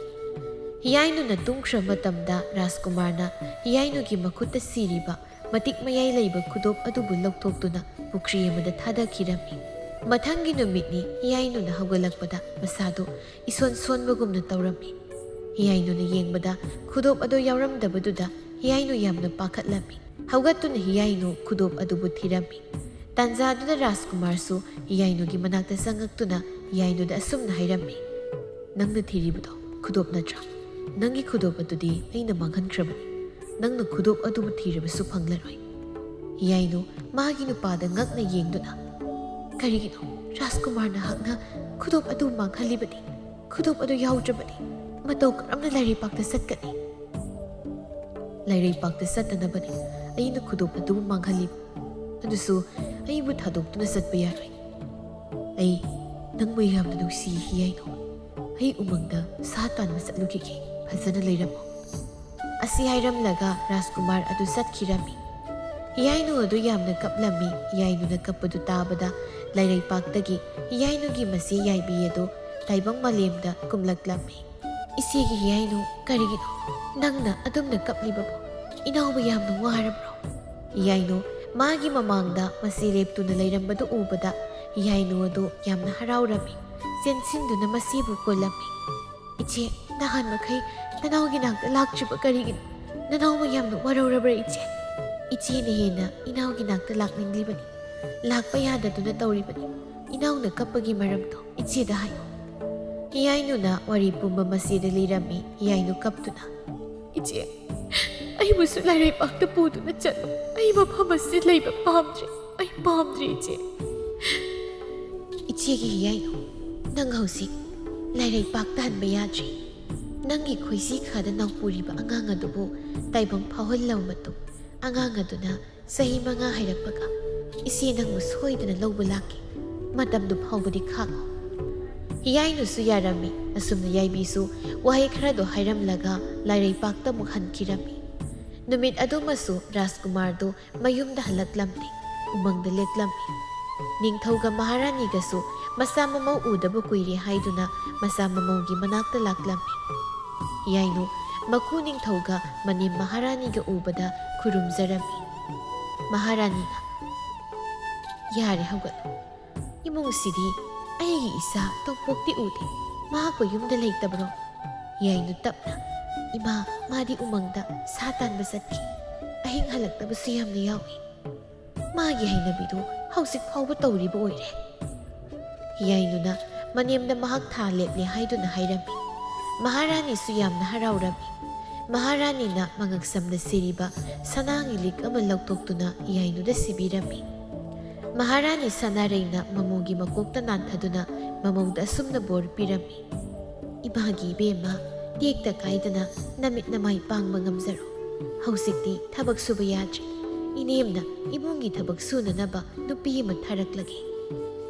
ꯍꯤꯌꯥꯏꯅꯨꯅ ꯇꯨꯝꯈ꯭ꯔ ꯃꯇꯝꯗ ꯔꯥꯖꯀꯨꯃꯥꯔꯅ ꯍꯤꯌꯥꯏꯅꯨꯒꯤ ꯃꯈꯨꯠꯇ ꯁꯤꯔꯤꯕ ꯃꯇꯤꯛ ꯃꯌꯥꯏ ꯂꯩꯕ ꯈꯨꯗꯣꯞ ꯑꯗꯨꯕꯨ ꯂꯧꯊꯣꯛꯇꯨꯅ ꯄꯨꯈ꯭ꯔꯤ ꯑꯃꯗ ꯊꯥꯗꯈꯤꯔꯝꯃꯤ꯫ ꯃꯊꯪꯒꯤ ꯅꯨꯃꯤꯠꯅꯤ ꯍꯤꯌꯥꯏꯅꯨꯅ ꯍꯧꯒꯠꯂꯛꯄꯗ ꯃꯁꯥꯗꯨ ꯏꯁꯣꯟ ꯁꯣꯟꯕꯒꯨꯝꯅ ꯇꯧꯔꯝꯃꯤ꯫ ꯍꯤꯌꯥꯏꯅꯨꯅ ꯌꯦꯡꯕꯗ ꯈꯨꯗꯣꯞ ꯑꯗꯨ ꯌꯥꯎꯔꯝꯗꯕꯗꯨꯗ ꯍꯤꯌꯥꯏꯅꯨ ꯌꯥꯝꯅ ꯄꯥꯈꯠꯂꯝꯃꯤ꯫ ꯍꯧꯒꯠꯇꯨꯅ ꯍꯤꯌꯥꯏꯅꯨ ꯈꯨꯗꯣꯞ ꯑꯗꯨꯕꯨ ꯊꯤꯔꯝꯃꯤ꯫ ꯇꯥꯟꯖꯥꯗꯨꯗ ꯔꯥꯖꯀꯨꯃꯥꯔꯁꯨ ꯍꯤꯌꯥꯏꯅꯨꯒꯤ ꯃꯅꯥꯛꯇ ꯆꯪꯉꯛꯇꯨꯅ ꯍꯤꯌꯥꯏꯅꯨꯗ ꯑꯁꯨꯝꯅ ꯍꯥꯏꯔꯝꯃꯤ, "ꯅꯪꯅ ꯊꯤꯔꯤꯕꯗꯣ ꯈꯨꯗꯣꯞ ꯅꯠꯇ꯭ꯔꯥ? ꯅꯪꯒꯤ ꯈꯨꯗꯣꯞ ꯑꯗꯨꯗꯤ ꯑꯩꯅ ꯃꯥꯡꯍꯟꯈ꯭ꯔꯕꯅꯤ꯫ ꯅꯪꯅ ꯈꯨꯗꯣꯞ ꯑꯗꯨꯕꯨ ꯊꯤꯔꯕꯁꯨ ꯐꯪꯂꯔꯣꯏ꯫" ꯍꯤꯌꯥꯏꯅꯨ ꯃꯥꯒꯤ ꯅꯨꯄꯥꯗ ꯉꯛꯅ ꯌꯦꯡꯗꯨꯅ, "ꯀꯔꯤꯒꯤꯅꯣ ꯔꯥꯖꯀꯨꯃꯥꯔ ꯅꯍꯥꯛꯅ ꯈꯨꯗꯣꯞ ꯑꯗꯨ ꯃꯥꯡꯍꯜꯂꯤꯕꯗꯤ? ꯈꯨꯗꯣꯞ ꯑꯗꯨ ꯌꯥꯎꯗ꯭ꯔꯕꯗꯤ ꯃꯇꯧ ꯀꯔꯝꯅ ꯂꯥꯏꯔꯩꯄꯥꯛꯇ ꯆꯠꯀꯅꯤ?" "ꯂꯥꯏꯔꯩꯄꯥꯛꯇ ꯆꯠꯇꯅꯕꯅꯤ ꯑꯩꯅ ꯈꯨꯗꯣꯞ ꯑꯗꯨꯕꯨ ꯃꯥꯡꯍꯜꯂꯤꯕ꯫ ꯑꯗꯨꯁꯨ ꯑꯩꯕꯨ ꯊꯥꯗꯣꯛꯇꯨꯅ ꯆꯠꯄ ꯌꯥꯔꯣꯏ꯫ ꯑꯩ ꯅꯪꯕꯨ ꯌꯥꯝꯅ ꯅꯨꯡꯁꯤ ꯍꯤꯌꯥꯏꯅꯨ꯫ ꯑꯩ ꯎꯃꯪꯗ ꯁꯥ ꯇꯥꯟꯕ ꯆꯠꯂꯨꯈꯤꯒꯦ꯫ ꯐꯖꯅ ꯂꯩꯔꯝꯃꯨ꯫" ꯑꯁꯤ ꯍꯥꯏꯔꯝꯂꯒ ꯔꯥꯖꯀꯨꯃꯥꯔ ꯑꯗꯨ ꯆꯠꯈꯤꯔꯝꯃꯤ꯫ ꯍꯤꯌꯥꯏꯅꯨ ꯑꯗꯨ ꯌꯥꯝꯅ ꯀꯞꯂꯝꯃꯤ꯫ ꯍꯤꯌꯥꯏꯅꯨꯅ ꯀꯞꯄꯗꯨ ꯇꯥꯕꯗ ꯂꯥꯏꯔꯩꯄꯥꯛꯇꯒꯤ ꯍꯤꯌꯥꯏꯅꯨꯒꯤ ꯃꯆꯦ ꯌꯥꯏꯕꯤ ꯑꯗꯨ ꯇꯥꯏꯕꯪ ꯃꯥꯂꯦꯝꯗ ꯀꯨꯝꯂꯛꯂꯝꯃꯤ꯫ "ꯏꯆꯦꯒꯤ ꯍꯤꯌꯥꯏꯅꯨ, ꯀꯔꯤꯒꯤꯅꯣ ꯅꯪꯅ ꯑꯗꯨꯝꯅ ꯀꯞꯂꯤꯕꯕꯨ? ꯏꯅꯥꯎꯕꯨ ꯌꯥꯝꯅ ꯋꯥꯔꯕ꯭ꯔꯣ?" ꯍꯤꯌꯥꯏꯅꯨ ꯃꯥꯒꯤ ꯃꯃꯥꯡꯗ ꯃꯆꯦ ꯂꯦꯞꯇꯨꯅ ꯂꯩꯔꯝꯕꯗꯨ ꯎꯕꯗ ꯍꯤꯌꯥꯏꯅꯨ ꯑꯗꯨ ꯌꯥꯝꯅ ꯍꯔꯥꯎꯔꯝꯃꯤ꯫ ꯆꯦꯟꯁꯤꯟꯗꯨꯅ ꯃꯆꯦꯕꯨ ꯀꯣꯜꯂꯝꯃꯤ꯫ "ꯏꯆꯦ, ꯅꯍꯥꯟ ꯃꯈꯩ ꯅꯅꯥꯎꯒꯤ ꯅꯥꯛꯇ ꯂꯥꯛꯇ꯭ꯔꯤꯕ ꯀꯔꯤꯒꯤꯅꯣ? ꯅꯅꯥꯎꯕꯨ ꯌꯥꯝꯅ ꯋꯥꯔꯧꯔꯕ꯭ꯔꯥ ꯏꯆꯦ? ꯏꯆꯦꯅ ꯍꯦꯟꯅ ꯏꯅꯥꯎꯒꯤ ꯅꯥꯛꯇ ꯂꯥꯛꯅꯤꯡꯂꯤꯕꯅꯤ꯫ ꯂꯥꯛꯄ ꯌꯥꯗꯗꯨꯅ ꯇꯧꯔꯤꯕꯅꯤ꯫ ꯏꯅꯥꯎꯅ ꯀꯞꯄꯒꯤ ꯃꯔꯝꯗꯣ ꯏꯆꯦꯗ ꯍꯥꯏꯌꯨ꯫" ꯍꯤꯌꯥꯏꯅꯨꯅ ꯋꯥꯔꯤ ꯄꯨꯝꯕ ꯃꯆꯦꯗ ꯂꯤꯔꯝꯃꯤ꯫ ꯍꯤꯌꯥꯏꯅꯨ ꯀꯞꯇꯨꯅ, "ꯏꯆꯦ, ꯑꯩꯕꯨꯁꯨ ꯂꯥꯏꯔꯩꯄꯥꯛꯇ ꯄꯨꯗꯨꯅ ꯆꯠꯂꯨ꯫ ꯑꯩ ꯃꯐꯝ ꯑꯁꯤꯗ ꯂꯩꯕ ꯄꯥꯝꯗ꯭ꯔꯦ꯫ ꯑꯩ ꯄꯥꯝꯗ꯭ꯔꯦ ꯏꯆꯦ꯫" "ꯏꯆꯦꯒꯤ ꯍꯤꯌꯥꯏꯅꯨ, ꯅꯪ ꯍꯧꯖꯤꯛ ꯂꯥꯏꯔꯩꯄꯥꯛꯇ ꯍꯟꯕ ꯌꯥꯗ꯭ꯔꯤ꯫ ꯅꯪꯒꯤ ꯈꯣꯏꯖꯤ ꯈꯥꯗ ꯅꯥꯎꯄꯨꯔꯤꯕ ꯑꯉꯥꯡ ꯑꯗꯨꯕꯨ ꯇꯥꯏꯕꯪ ꯐꯥꯎꯍꯜꯂꯕ ꯃꯇꯨꯡ ꯑꯉꯥꯡ ꯑꯗꯨꯅ ꯆꯍꯤ ꯃꯉꯥ ꯍꯥꯏꯔꯛꯄꯒ ꯏꯆꯦ ꯅꯪꯕꯨ ꯁꯣꯏꯗꯅ ꯂꯧꯕ ꯂꯥꯛꯀꯦ꯫ ꯃꯇꯝꯗꯨ ꯐꯥꯎꯕꯗꯤ ꯈꯥꯡꯉꯨ꯫" ꯍꯤꯌꯥꯏꯅꯨꯁꯨ ꯌꯥꯔꯝꯃꯤ꯫ ꯑꯁꯨꯝꯅ ꯌꯥꯏꯕꯤꯁꯨ ꯋꯥꯍꯩ ꯈꯔꯗꯣ ꯍꯥꯏꯔꯝꯂꯒ ꯂꯥꯏꯔꯩꯄꯥꯛꯇ ꯑꯃꯨꯛ ꯍꯟꯈꯤꯔꯝꯃꯤ꯫ ꯅꯨꯃꯤꯠ ꯑꯗꯨꯃꯁꯨ ꯔꯥꯖꯀꯨꯃꯥꯔꯗꯨ ꯃꯌꯨꯝꯗ ꯍꯜꯂꯛꯂꯝꯗꯦ꯫ ꯎꯃꯪꯗ ꯂꯦꯛꯂꯝꯃꯤ꯫ ꯅꯤꯡꯊꯧꯒ ꯃꯍꯥꯔꯥꯅꯤꯒꯁꯨ ꯃꯆꯥ ꯃꯃꯧ ꯎꯗꯕ ꯀꯨꯏꯔꯦ ꯍꯥꯏꯗꯨꯅ ꯃꯆꯥ ꯃꯃꯧꯒꯤ ꯃꯅꯥꯛꯇ ꯂꯥꯛꯂꯝꯃꯤ꯫ ꯍꯤꯌꯥꯏꯅꯨ ꯃꯀꯨ ꯅꯤꯡꯊꯧꯒ ꯃꯅꯦꯝ ꯃꯍꯥꯔꯥꯅꯤꯒ ꯎꯕꯗ ꯈꯨꯔꯨꯝꯖꯔꯝꯃꯤ꯫ ꯃꯍꯥꯔꯥꯅꯤꯅ, "ꯌꯥꯔꯦ, ꯍꯧꯒꯠꯂꯨ꯫ "ꯏꯃꯨꯡꯁꯤꯗꯤ ꯑꯩꯒꯤ ꯏꯆꯥ ꯇꯣꯝꯄꯣꯛꯇꯤ ꯎꯗꯦ꯫ ꯃꯍꯥꯛꯄꯨ ꯌꯨꯝꯗ ꯂꯩꯇꯕ꯭ꯔꯣ?" ꯌꯥꯏꯅꯨ ꯇꯞꯅ, "ꯏꯃꯥ, ꯃꯥꯗꯤ ꯎꯃꯪꯗ ꯁꯥ ꯇꯥꯟꯕ ꯆꯠꯈꯤ꯫ ꯑꯍꯤꯡ ꯍꯜꯂꯛꯇꯕꯁꯨ ꯌꯥꯝꯅ ꯌꯥꯎꯏ꯫ ꯃꯥꯒꯤ ꯍꯩꯅꯕꯤꯗꯨ ꯍꯧꯖꯤꯛ ꯐꯥꯎꯕ ꯇꯧꯔꯤꯕ ꯑꯣꯏꯔꯦ꯫" ꯌꯥꯏꯅꯨꯅ ꯃꯅꯦꯝꯗ ꯃꯍꯥꯛ ꯊꯥ ꯂꯦꯞꯂꯦ ꯍꯥꯏꯗꯨꯅ ꯍꯥꯏꯔꯝꯃꯤ꯫ ꯃꯍꯥꯔꯥꯅꯤꯁꯨ ꯌꯥꯝꯅ ꯍꯔꯥꯎꯔꯝꯃꯤ꯫ ꯃꯍꯥꯔꯥꯅꯤꯅ ꯃꯉꯛꯁꯝꯗ ꯁꯤꯔꯤꯕ ꯁꯅꯥꯒꯤ ꯂꯤꯛ ꯑꯃ ꯂꯧꯊꯣꯛꯇꯨꯅ ꯌꯥꯏꯅꯨꯗ ꯁꯤꯕꯤꯔꯝꯃꯤ꯫ ꯃꯍꯥꯔꯥꯅꯤ ꯁꯅꯥꯔꯩꯅ ꯃꯃꯧꯒꯤ ꯃꯀꯣꯛꯇ ꯅꯥꯟꯊꯗꯨꯅ ꯃꯃꯧꯗ ꯑꯁꯨꯝꯅ ꯕꯣꯔ ꯄꯤꯔꯝꯃꯤ, "ꯏꯃꯥꯒꯤ ꯏꯕꯦꯝꯃ, ꯇꯦꯛꯇ ꯀꯥꯏꯗꯅ ꯅꯃꯤꯠ ꯅꯃꯥꯏ ꯄꯥꯡꯕ ꯉꯝꯖꯔꯣ꯫ ꯍꯧꯖꯤꯛꯇꯤ ꯊꯕꯛ ꯁꯨꯕ ꯌꯥꯗ꯭ꯔꯦ꯫ ꯏꯅꯦꯝꯅ ꯏꯃꯨꯡꯒꯤ ꯊꯕꯛ ꯁꯨꯅꯅꯕ ꯅꯨꯄꯤ ꯑꯃ ꯊꯥꯔꯛꯂꯒꯦ꯫"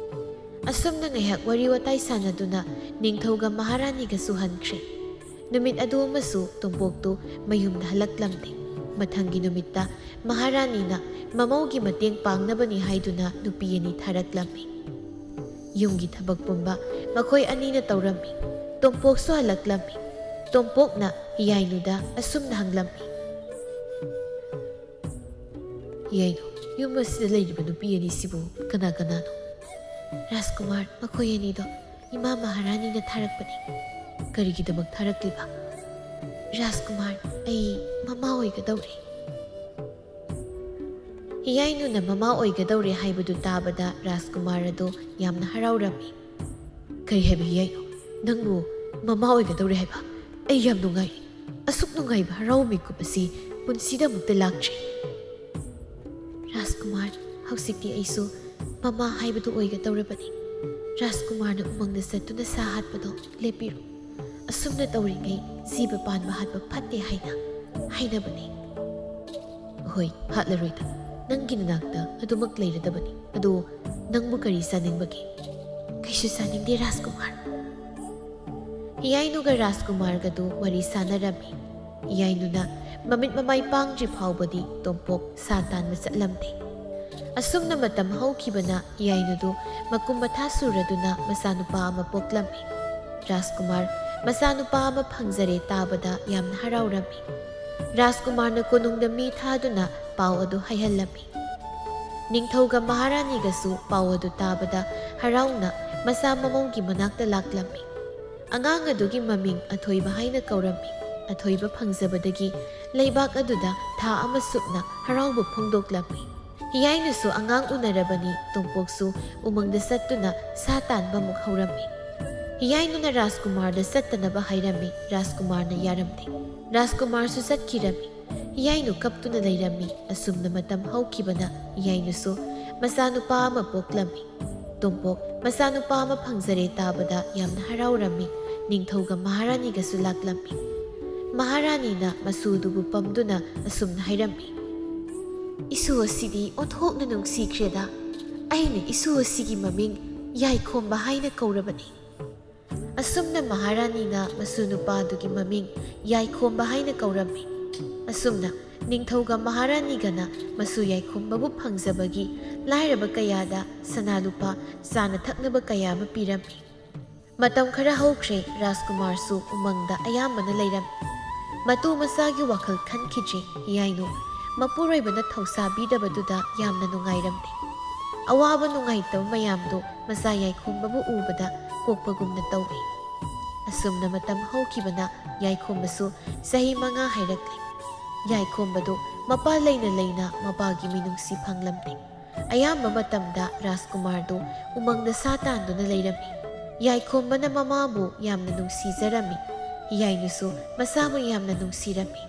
ꯑꯁꯨꯝꯅ ꯉꯥꯏꯍꯥꯛ ꯋꯥꯔꯤ ꯋꯥꯇꯥꯏ ꯁꯥꯟꯅꯗꯨꯅ ꯅꯤꯡꯊꯧꯒ ꯃꯍꯥꯔꯥꯅꯤꯒꯁꯨ ꯍꯟꯈ꯭ꯔꯦ꯫ ꯅꯨꯃꯤꯠ ꯑꯗꯨ ꯑꯃꯁꯨ ꯇꯣꯝꯄꯣꯛꯇꯨ ꯃꯌꯨꯝꯗ ꯍꯜꯂꯛꯂꯝꯗꯦ꯫ ꯃꯊꯪꯒꯤ ꯅꯨꯃꯤꯠꯇ ꯃꯍꯥꯔꯥꯅꯤꯅ ꯃꯃꯧꯒꯤ ꯃꯇꯦꯡ ꯄꯥꯡꯅꯕꯅꯤ ꯍꯥꯏꯗꯨꯅ ꯅꯨꯄꯤ ꯑꯅꯤ ꯊꯥꯔꯛꯂꯝꯃꯤ꯫ ꯌꯨꯝꯒꯤ ꯊꯕꯛ ꯄꯨꯝꯕ ꯃꯈꯣꯏ ꯑꯅꯤꯅ ꯇꯧꯔꯝꯃꯤ꯫ ꯇꯣꯝꯄꯣꯛꯁꯨ ꯍꯜꯂꯛꯂꯝꯃꯤ꯫ ꯇꯣꯝꯄꯣꯛꯅ ꯌꯥꯏꯅꯨꯗ ꯑꯁꯨꯝꯅ ꯍꯪꯂꯝꯃꯤ, "ꯌꯥꯏꯅꯨ, ꯌꯨꯝ ꯑꯁꯤꯗ ꯂꯩꯔꯤꯕ ꯅꯨꯄꯤ ꯑꯅꯤꯁꯤꯕꯨ ꯀꯅꯥ ꯀꯅꯥꯅꯣ?" "ꯔꯥꯖꯀꯨꯃꯥꯔ, ꯃꯈꯣꯏ ꯑꯅꯤꯗꯣ ꯏꯃꯥ ꯃꯍꯥꯔꯥꯅꯤꯅ ꯊꯥꯔꯛꯄꯅꯤ꯫" "ꯀꯔꯤꯒꯤꯗꯃꯛ ꯊꯥꯔꯛꯂꯤꯕ?" "ꯔꯥꯖꯀꯨꯃꯥꯔ, ꯑꯩ ꯃꯃꯥ ꯑꯣꯏꯒꯗꯧꯔꯦ꯫" ꯌꯥꯏꯅꯨꯅ ꯃꯃꯥ ꯑꯣꯏꯒꯗꯧꯔꯦ ꯍꯥꯏꯕꯗꯨ ꯇꯥꯕꯗ ꯔꯥꯖꯀꯨꯃꯥꯔ ꯑꯗꯨ ꯌꯥꯝꯅ ꯍꯔꯥꯎꯔꯝꯃꯤ꯫ "ꯀꯔꯤ ꯍꯥꯏꯕ ꯌꯥꯏꯅꯨ? ꯅꯪꯕꯨ ꯃꯃꯥ ꯑꯣꯏꯒꯗꯧꯔꯦ ꯍꯥꯏꯕ? ꯑꯩ ꯌꯥꯝ ꯅꯨꯡꯉꯥꯏ꯫ ꯑꯁꯨꯛ ꯅꯨꯡꯉꯥꯏꯕ ꯍꯔꯥꯎꯕ ꯃꯤꯀꯨꯞ ꯑꯁꯤ ꯄꯨꯟꯁꯤꯗ ꯑꯃꯨꯛꯇ ꯂꯥꯛꯇ꯭ꯔꯤ꯫" "ꯔꯥꯖꯀꯨꯃꯥꯔ, ꯍꯧꯖꯤꯛꯇꯤ ꯑꯩꯁꯨ ꯃꯃꯥ ꯍꯥꯏꯕꯗꯨ ꯑꯣꯏꯒꯗꯧꯔꯕꯅꯤ꯫ ꯔꯥꯖꯀꯨꯃꯥꯔꯅ ꯎꯃꯪꯗ ꯆꯠꯇꯨꯅ ꯁꯥ ꯍꯥꯠꯄꯗꯣ ꯂꯦꯞꯄꯤꯔꯣ꯫ ꯑꯁꯨꯝꯅ ꯇꯧꯔꯤꯉꯩ ꯖꯤꯕ ꯄꯥꯟꯕ ꯍꯥꯠꯄ ꯐꯠꯇꯦ ꯍꯥꯏꯅ ꯍꯥꯏꯅꯕꯅꯤ꯫" "ꯍꯣꯏ, ꯍꯥꯠꯂꯔꯣꯏꯗ꯫ ꯅꯪꯒꯤ ꯅꯅꯥꯛꯇ ꯑꯗꯨꯃꯛ ꯂꯩꯔꯗꯕꯅꯤ꯫ ꯑꯗꯣ ꯅꯪꯕꯨ ꯀꯔꯤ ꯆꯥꯅꯤꯡꯕꯒꯦ?" "ꯀꯩꯁꯨ ꯆꯥꯅꯤꯡꯗꯦ, ꯔꯥꯖꯀꯨꯃꯥꯔ꯫" ꯌꯥꯏꯅꯨꯒ ꯔꯥꯖꯀꯨꯃꯥꯔꯒꯗꯨ ꯋꯥꯔꯤ ꯁꯥꯟꯅꯔꯝꯃꯤ꯫ ꯌꯥꯏꯅꯨꯅ ꯃꯃꯤꯠ ꯃꯃꯥꯏ ꯄꯥꯡꯗ꯭ꯔꯤ ꯐꯥꯎꯕꯗꯤ ꯇꯣꯝꯄꯣꯛ ꯁꯥ ꯇꯥꯟꯕ ꯆꯠꯂꯝꯗꯦ꯫ ꯑꯁꯨꯝꯅ ꯃꯇꯝ ꯍꯧꯈꯤꯕꯅ ꯌꯥꯏꯅꯨꯗꯨ ꯃꯀꯨꯝ ꯃꯊꯥ ꯁꯨꯔꯗꯨꯅ ꯃꯆꯥꯅꯨꯄꯥ ꯑꯃ ꯄꯣꯛꯂꯝꯃꯤ꯫ ꯔꯥꯖꯀꯨꯃꯥꯔ ꯃꯆꯥꯅꯨꯄꯥ ꯑꯃ ꯐꯪꯖꯔꯦ ꯇꯥꯕꯗ ꯌꯥꯝꯅ ꯍꯔꯥꯎꯔꯝꯃꯤ꯫ ꯔꯥꯖꯀꯨꯃꯥꯔꯅ ꯀꯣꯅꯨꯡꯗ ꯃꯤ ꯊꯥꯗꯨꯅ ꯄꯥꯎ ꯑꯗꯨ ꯍꯥꯏꯍꯜꯂꯝꯃꯤ꯫ ꯅꯤꯡꯊꯧꯒ ꯃꯍꯥꯔꯥꯅꯤꯒꯁꯨ ꯄꯥꯎ ꯑꯗꯨ ꯇꯥꯕꯗ ꯍꯔꯥꯎꯅ ꯃꯆꯥ ꯃꯃꯧꯒꯤ ꯃꯅꯥꯛꯇ ꯂꯥꯛꯂꯝꯃꯤ꯫ ꯑꯉꯥꯡ ꯑꯗꯨꯒꯤ ꯃꯃꯤꯡ ꯑꯊꯣꯏꯕ ꯍꯥꯏꯅ ꯀꯧꯔꯝꯃꯤ꯫ ꯑꯊꯣꯏꯕ ꯐꯪꯖꯕꯗꯒꯤ ꯂꯩꯕꯥꯛ ꯑꯗꯨꯗ ꯊꯥ ꯑꯃ ꯁꯨꯞꯅ ꯍꯔꯥꯎꯕ ꯐꯣꯡꯗꯣꯛꯂꯝꯃꯤ꯫ ꯍꯤꯌꯥꯏꯅꯨꯁꯨ ꯑꯉꯥꯡ ꯎꯅꯔꯕꯅꯤ꯫ ꯇꯣꯝꯄꯣꯛꯁꯨ ꯎꯃꯪꯗ ꯆꯠꯇꯨꯅ ꯁꯥ ꯇꯥꯟꯕ ꯑꯃꯨꯛ ꯍꯧꯔꯝꯃꯤ꯫ ꯍꯤꯌꯥꯏꯅꯨꯅ ꯔꯥꯖꯀꯨꯃꯥꯔꯗ ꯆꯠꯇꯅꯕ ꯍꯥꯏꯔꯝꯃꯤ꯫ ꯔꯥꯖꯀꯨꯃꯥꯔꯅ ꯌꯥꯔꯝꯗꯦ꯫ ꯔꯥꯖꯀꯨꯃꯥꯔꯁꯨ ꯆꯠꯈꯤꯔꯝꯃꯤ꯫ ꯍꯤꯌꯥꯏꯅꯨ ꯀꯞꯇꯨꯅ ꯂꯩꯔꯝꯃꯤ꯫ ꯑꯁꯨꯝꯅ ꯃꯇꯝ ꯍꯧꯈꯤꯕꯅ ꯍꯤꯌꯥꯏꯅꯨꯁꯨ ꯃꯆꯥꯅꯨꯄꯥ ꯑꯃ ꯄꯣꯛꯂꯝꯃꯤ꯫ ꯇꯣꯝꯄꯣꯛ ꯃꯆꯥꯅꯨꯄꯥ ꯑꯃ ꯐꯪꯖꯔꯦ ꯇꯥꯕꯗ ꯌꯥꯝꯅ ꯍꯔꯥꯎꯔꯝꯃꯤ꯫ ꯅꯤꯡꯊꯧꯒ ꯃꯍꯥꯔꯥꯅꯤꯒꯁꯨ ꯂꯥꯛꯂꯝꯃꯤ꯫ ꯃꯍꯥꯔꯥꯅꯤꯅ ꯃꯆꯨꯗꯨꯕꯨ ꯄꯝꯗꯨꯅ ꯑꯁꯨꯝꯅ ꯍꯥꯏꯔꯝꯃꯤ, "ꯏꯁꯨ ꯑꯁꯤꯗꯤ ꯑꯣꯟꯊꯣꯛꯅ ꯅꯨꯡꯁꯤꯈ꯭ꯔꯦꯗ꯫ ꯑꯩꯅ ꯏꯁꯨ ꯑꯁꯤꯒꯤ ꯃꯃꯤꯡ ꯌꯥꯏꯈꯣꯝꯕ ꯍꯥꯏꯅ ꯀꯧꯔꯕꯅꯤ"꯫ ꯑꯁꯨꯝꯅ ꯃꯍꯥꯔꯥꯅꯤꯅ ꯃꯁꯨ ꯅꯨꯄꯥꯗꯨꯒꯤ ꯃꯃꯤꯡ ꯌꯥꯏꯈꯣꯝꯕ ꯍꯥꯏꯅ ꯀꯧꯔꯝꯃꯤ꯫ ꯑꯁꯨꯝꯅ ꯅꯤꯡꯊꯧꯒ ꯃꯍꯥꯔꯥꯅꯤꯒꯅ ꯃꯁꯨ ꯌꯥꯏꯈꯣꯝꯕꯕꯨ ꯐꯪꯖꯕꯒꯤ ꯂꯥꯏꯔꯕ ꯀꯌꯥꯗ ꯁꯅꯥ ꯂꯨꯄꯥ, ꯆꯥꯅ ꯊꯛꯅꯕ ꯀꯌꯥ ꯑꯃ ꯄꯤꯔꯝꯃꯤ꯫ ꯃꯇꯝ ꯈꯔ ꯍꯧꯈ꯭ꯔꯦ꯫ ꯔꯥꯖꯀꯨꯃꯥꯔꯁꯨ ꯎꯃꯪꯗ ꯑꯌꯥꯝꯕꯅ ꯂꯩꯔꯝꯃꯤ꯫ ꯃꯇꯨ ꯃꯆꯥꯒꯤ ꯋꯥꯈꯜ ꯈꯟꯈꯤꯗ꯭ꯔꯦ꯫ ꯍꯤꯌꯥꯏꯅꯨ ꯃꯄꯨꯔꯣꯏꯕꯅ ꯊꯧꯁꯥꯕꯤꯗꯕꯗꯨꯗ ꯌꯥꯝꯅ ꯅꯨꯡꯉꯥꯏꯔꯝꯗꯦ꯫ ꯑꯋꯥꯕ ꯅꯨꯡꯉꯥꯏꯇꯕ ꯃꯌꯥꯝꯗꯣ ꯃꯆꯥ ꯌꯥꯏꯈꯣꯝꯕꯕꯨ ꯎꯕꯗ ꯀꯣꯛꯄꯒꯨꯝꯅ ꯇꯧꯏ꯫ ꯑꯁꯨꯝꯅ ꯃꯇꯝ ꯍꯧꯈꯤꯕꯅ ꯌꯥꯏꯈꯣꯝꯕꯁꯨ ꯆꯍꯤ ꯃꯉꯥ ꯍꯥꯏꯔꯛꯂꯤ꯫ ꯌꯥꯏꯈꯣꯝꯕꯗꯨ ꯃꯄꯥ ꯂꯩꯅ ꯂꯩꯅ ꯃꯄꯥꯒꯤ ꯃꯤꯅꯨꯡꯁꯤ ꯐꯪꯂꯝꯗꯦ꯫ ꯑꯌꯥꯝꯕ ꯃꯇꯝꯗ ꯔꯥꯖꯀꯨꯃꯥꯔꯗꯨ ꯎꯃꯪꯗ ꯁꯥ ꯇꯥꯟꯗꯨꯅ ꯂꯩꯔꯝꯃꯤ꯫ ꯌꯥꯏꯈꯣꯝꯕꯅ ꯃꯃꯥꯕꯨ ꯌꯥꯝꯅ ꯅꯨꯡꯁꯤꯖꯔꯝꯃꯤ꯫ ꯍꯤꯌꯥꯏꯅꯨꯁꯨ ꯃꯆꯥꯕꯨ ꯌꯥꯝꯅ ꯅꯨꯡꯁꯤꯔꯝꯃꯤ꯫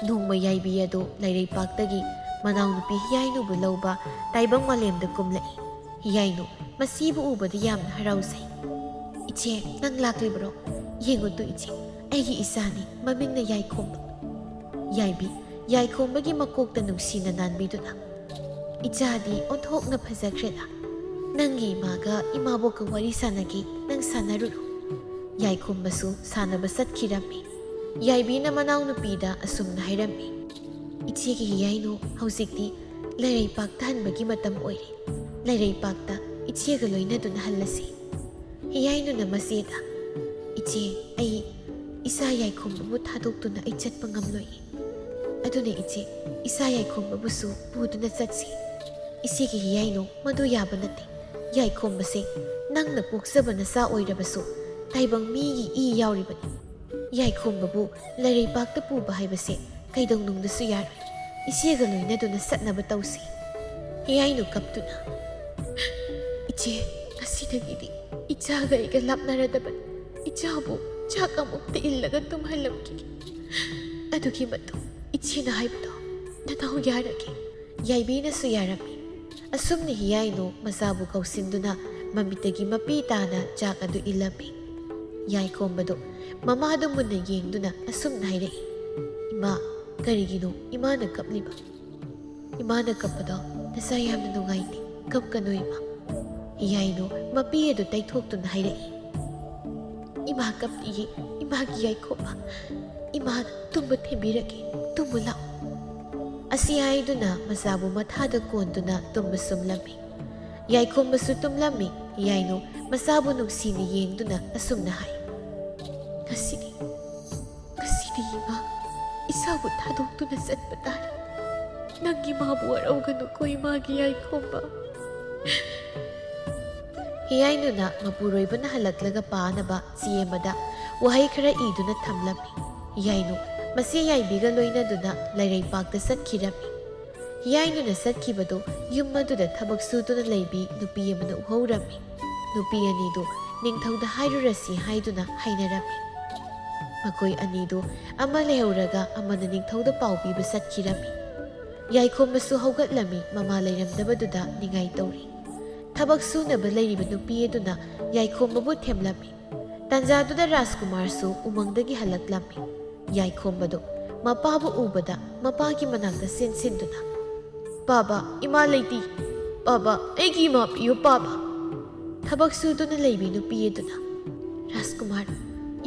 ꯅꯣꯡꯃ ꯌꯥꯏꯕꯤ ꯑꯗꯨ ꯂꯩꯔꯩꯄꯥꯛꯇꯒꯤ ꯃꯅꯥꯎꯅꯨꯄꯤ ꯍꯤꯌꯥꯏꯅꯨꯕꯨ ꯂꯧꯕ ꯇꯥꯏꯕꯪ ꯃꯥꯂꯦꯝꯗ ꯀꯨꯝꯂꯛꯏ꯫ ꯍꯤꯌꯥꯏꯅꯨ ꯃꯁꯤꯕꯨ ꯎꯕꯗ ꯌꯥꯝꯅ ꯍꯔꯥꯎꯖꯩ꯫ "ꯏꯆꯦ, ꯅꯪ ꯂꯥꯛꯂꯤꯕꯔꯣ? ꯌꯦꯡꯉꯨ ꯇꯨ ꯏꯆꯦ, ꯑꯩꯒꯤ ꯏꯆꯥꯅꯤ, ꯃꯃꯤꯡꯅ ꯌꯥꯏꯈꯣꯝꯕ"꯫ ꯌꯥꯏꯕꯤ ꯌꯥꯏꯈꯣꯝꯕꯒꯤ ꯃꯀꯣꯛꯇ ꯅꯨꯡꯁꯤꯅ ꯅꯥꯟꯕꯤꯗꯨꯅ, "ꯏꯆꯥꯗꯤ ꯑꯣꯟꯊꯣꯛꯅ ꯐꯖꯈ꯭ꯔꯦꯗ꯫ ꯅꯪꯒꯤ ꯏꯃꯥꯒ ꯏꯃꯥꯕꯣꯛꯀ ꯋꯥꯔꯤ ꯁꯥꯟꯅꯒꯦ, ꯅꯪ ꯁꯥꯟꯅꯔꯨꯔꯣ"꯫ ꯌꯥꯏꯈꯣꯝꯕꯁꯨ ꯁꯥꯟꯅꯕ ꯆꯠꯈꯤꯔꯝꯃꯤ꯫ ꯌꯥꯏꯕꯤꯅ ꯃꯅꯥꯎꯅꯨꯄꯤꯗ ꯑꯁꯨꯝꯅ ꯍꯥꯏꯔꯝꯃꯤ, "ꯏꯆꯦꯒꯤ ꯍꯤꯌꯥꯏꯅꯨ ꯍꯧꯖꯤꯛꯇꯤ ꯂꯩꯔꯩꯄꯥꯛꯇ ꯍꯟꯕꯒꯤ ꯃꯇꯝ ꯑꯣꯏꯔꯦ꯫ ꯂꯩꯔꯩꯄꯥꯛꯇ ꯏꯆꯦꯒ ꯂꯣꯏꯅꯗꯨꯅ ꯍꯜꯂꯁꯤ"꯫ ꯍꯤꯌꯥꯏꯅꯨꯅ ꯃꯆꯦꯗ, "ꯏꯆꯦ, ꯑꯩ ꯏꯆꯥ ꯌꯥꯏꯈꯣꯝꯕꯕꯨ ꯊꯥꯗꯣꯛꯇꯨꯅ ꯑꯩ ꯆꯠꯄ ꯉꯝꯂꯣꯏ꯫ ꯑꯗꯨꯅ ꯏꯆꯦ, ꯏꯆꯥ ꯌꯥꯏꯈꯣꯝꯕꯕꯨꯁꯨ ꯄꯨꯗꯨꯅ ꯆꯠꯁꯤ"꯫ "ꯏꯆꯦꯒꯤ ꯍꯤꯌꯥꯏꯅꯨ, ꯃꯗꯨ ꯌꯥꯕ ꯅꯠꯇꯦ꯫ ꯌꯥꯏꯈꯣꯝꯕꯁꯦ ꯅꯪꯅ ꯄꯣꯛꯆꯕ ꯅꯆꯥ ꯑꯣꯏꯔꯕꯁꯨ ꯇꯥꯏꯕꯪ ꯃꯤꯒꯤ ꯏ ꯌꯥꯎꯔꯤꯕꯅꯤ꯫ ꯌꯥꯏꯈꯣꯝꯕꯕꯨ ꯂꯩꯔꯩꯄꯥꯛꯇ ꯄꯨꯕ ꯍꯥꯏꯕꯁꯦ ꯀꯩꯗꯧꯅꯨꯡꯗꯁꯨ ꯌꯥꯔꯣꯏ꯫ ꯏꯆꯦꯒ ꯂꯣꯏꯅꯗꯨꯅ ꯆꯠꯅꯕ ꯇꯧꯁꯤ꯫" ꯍꯤꯌꯥꯏꯅꯨ ꯀꯞꯇꯨꯅ, "ꯏꯆꯦ, ꯉꯁꯤꯗꯒꯤꯗꯤ ꯏꯆꯥꯒ ꯑꯩꯒ ꯂꯥꯞꯅꯔꯗꯕꯅꯤ꯫ ꯏꯆꯥꯕꯨ ꯆꯥꯛ ꯑꯃꯨꯛꯇ ꯏꯜꯂꯒ ꯇꯨꯝꯍꯜꯂꯝꯈꯤꯒꯦ꯫ ꯑꯗꯨꯒꯤ ꯃꯇꯨꯡ ꯏꯆꯦꯅ ꯍꯥꯏꯕꯗꯣ ꯅꯅꯥꯎ ꯌꯥꯔꯒꯦ꯫" ꯌꯥꯏꯕꯤꯅꯁꯨ ꯌꯥꯔꯝꯃꯤ꯫ ꯑꯁꯨꯝꯅ ꯍꯤꯌꯥꯏꯅꯨ ꯃꯆꯥꯕꯨ ꯀꯧꯁꯤꯟꯗꯨꯅ ꯃꯃꯤꯠꯇꯒꯤ ꯃꯄꯤ ꯇꯥꯅ ꯆꯥꯛ ꯑꯗꯨ ꯏꯜꯂꯝꯃꯤ꯫ ꯌꯥꯏꯈꯣꯝꯕꯗꯨ ꯃꯃꯥꯗꯨ ꯃꯨꯟꯅ ꯌꯦꯡꯗꯨꯅ ꯑꯁꯨꯝꯅ ꯍꯥꯏꯔꯛꯏ, "ꯏꯃꯥ, ꯀꯔꯤꯒꯤꯅꯣ ꯏꯃꯥꯅ ꯀꯞꯂꯤꯕ?" "ꯏꯃꯥꯅ ꯀꯞꯄꯗꯣ ꯅꯁꯥ ꯌꯥꯝꯅ ꯅꯨꯡꯉꯥꯏꯇꯦ, ꯀꯞꯀꯅꯨ ꯏꯃꯥ꯫" ꯍꯤꯌꯥꯏꯅꯨ ꯃꯄꯤ ꯑꯗꯨ ꯇꯩꯊꯣꯛꯇꯨꯅ ꯍꯥꯏꯔꯛꯏ, "ꯏꯃꯥ ꯀꯞꯇꯤꯌꯦ, ꯏꯃꯥꯒꯤ ꯌꯥꯏꯈꯣꯝꯕ꯫ ꯏꯃꯥꯅ ꯇꯨꯝꯕ ꯊꯦꯝꯕꯤꯔꯒꯦ, ꯇꯨꯝꯃꯨ ꯂꯥꯛꯑꯣ꯫" ꯑꯁꯤ ꯍꯥꯏꯗꯨꯅ ꯃꯆꯥꯕꯨ ꯃꯊꯥꯗ ꯀꯣꯟꯗꯨꯅ ꯇꯨꯝꯕ ꯁꯨꯝꯂꯝꯃꯤ꯫ ꯌꯥꯏꯈꯣꯝꯕꯁꯨ ꯇꯨꯝꯂꯝꯃꯤ꯫ ꯍꯤꯌꯥꯏꯅꯨ ꯃꯆꯥꯕꯨ ꯅꯨꯡꯁꯤꯅ ꯌꯦꯡꯗꯨꯅ ꯑꯁꯨꯝꯅ ꯍꯥꯏ, "ꯉꯁꯤꯗꯤ, ꯉꯁꯤꯗꯤ ꯏꯃꯥ, ꯏꯆꯥꯕꯨ ꯊꯥꯗꯣꯛꯇꯨꯅ ꯆꯠꯄ ꯇꯥꯔꯦ꯫ ꯅꯪ ꯏꯃꯥꯕꯨ ꯋꯥꯔꯧꯒꯅꯨꯀꯣ, ꯏꯃꯥꯒꯤ ꯌꯥꯏꯈꯣꯝꯕ꯫" ꯍꯤꯌꯥꯏꯅꯨꯅ ꯃꯄꯨꯔꯣꯏꯕꯅ ꯍꯜꯂꯛꯂꯒ ꯄꯥꯅꯕ ꯆꯦ ꯑꯃꯗ ꯋꯥꯍꯩ ꯈꯔ ꯏꯗꯨꯅ ꯊꯝꯂꯝꯃꯤ꯫ ꯍꯤꯌꯥꯏꯅꯨ ꯃꯆꯦ ꯌꯥꯏꯕꯤꯒ ꯂꯣꯏꯅꯗꯨꯅ ꯂꯩꯔꯩꯄꯥꯛꯇ ꯆꯠꯈꯤꯔꯝꯃꯤ꯫ ꯍꯤꯌꯥꯏꯅꯨꯅ ꯆꯠꯈꯤꯕꯗꯨ ꯌꯨꯝ ꯑꯗꯨꯗ ꯊꯕꯛ ꯁꯨꯗꯨꯅ ꯂꯩꯕꯤ ꯅꯨꯄꯤ ꯑꯃꯅ ꯎꯍꯧꯔꯝꯃꯤ꯫ ꯅꯨꯄꯤ ꯑꯅꯤꯗꯨ ꯅꯤꯡꯊꯧꯗ ꯍꯥꯏꯔꯨꯔꯁꯤ ꯍꯥꯏꯗꯨꯅ ꯍꯥꯏꯅꯔꯝꯃꯤ꯫ ꯃꯈꯣꯏ ꯑꯅꯤꯗꯨ ꯑꯃ ꯂꯩꯍꯧꯔꯒ ꯑꯃꯅ ꯅꯤꯡꯊꯧꯗ ꯄꯥꯎ ꯄꯤꯕ ꯆꯠꯈꯤꯔꯝꯃꯤ꯫ ꯌꯥꯏꯈꯣꯝꯕꯁꯨ ꯍꯧꯒꯠꯂꯝꯃꯤ, ꯃꯃꯥ ꯂꯩꯔꯝꯗꯕꯗꯨꯗ ꯅꯤꯡꯉꯥꯏ ꯇꯧꯔꯤ꯫ ꯊꯕꯛ ꯁꯨꯅꯕ ꯂꯩꯔꯤꯕ ꯅꯨꯄꯤ ꯑꯗꯨꯅ ꯌꯥꯏꯈꯣꯝꯕꯕꯨ ꯊꯦꯝꯂꯝꯃꯤ꯫ ꯇꯥꯟꯖꯥꯗꯨꯗ ꯔꯥꯖꯀꯨꯃꯥꯔꯁꯨ ꯎꯃꯪꯗꯒꯤ ꯍꯜꯂꯛꯂꯝꯃꯤ꯫ ꯌꯥꯏꯈꯣꯝꯕꯗꯨ ꯃꯄꯥꯕꯨ ꯎꯕꯗ ꯃꯄꯥꯒꯤ ꯃꯅꯥꯛꯇ ꯆꯦꯟꯁꯤꯟꯗꯨꯅ, "ꯄꯥꯕ, ꯏꯃꯥ ꯂꯩꯇꯦ꯫ ꯄꯥꯕ, ꯑꯩꯒꯤ ꯏꯃꯥ ꯄꯤꯌꯨ, ꯄꯥꯕ꯫" ꯊꯕꯛ ꯁꯨꯗꯨꯅ ꯂꯩꯕꯤ ꯅꯨꯄꯤ ꯑꯗꯨꯅ, "ꯔꯥꯖꯀꯨꯃꯥꯔ,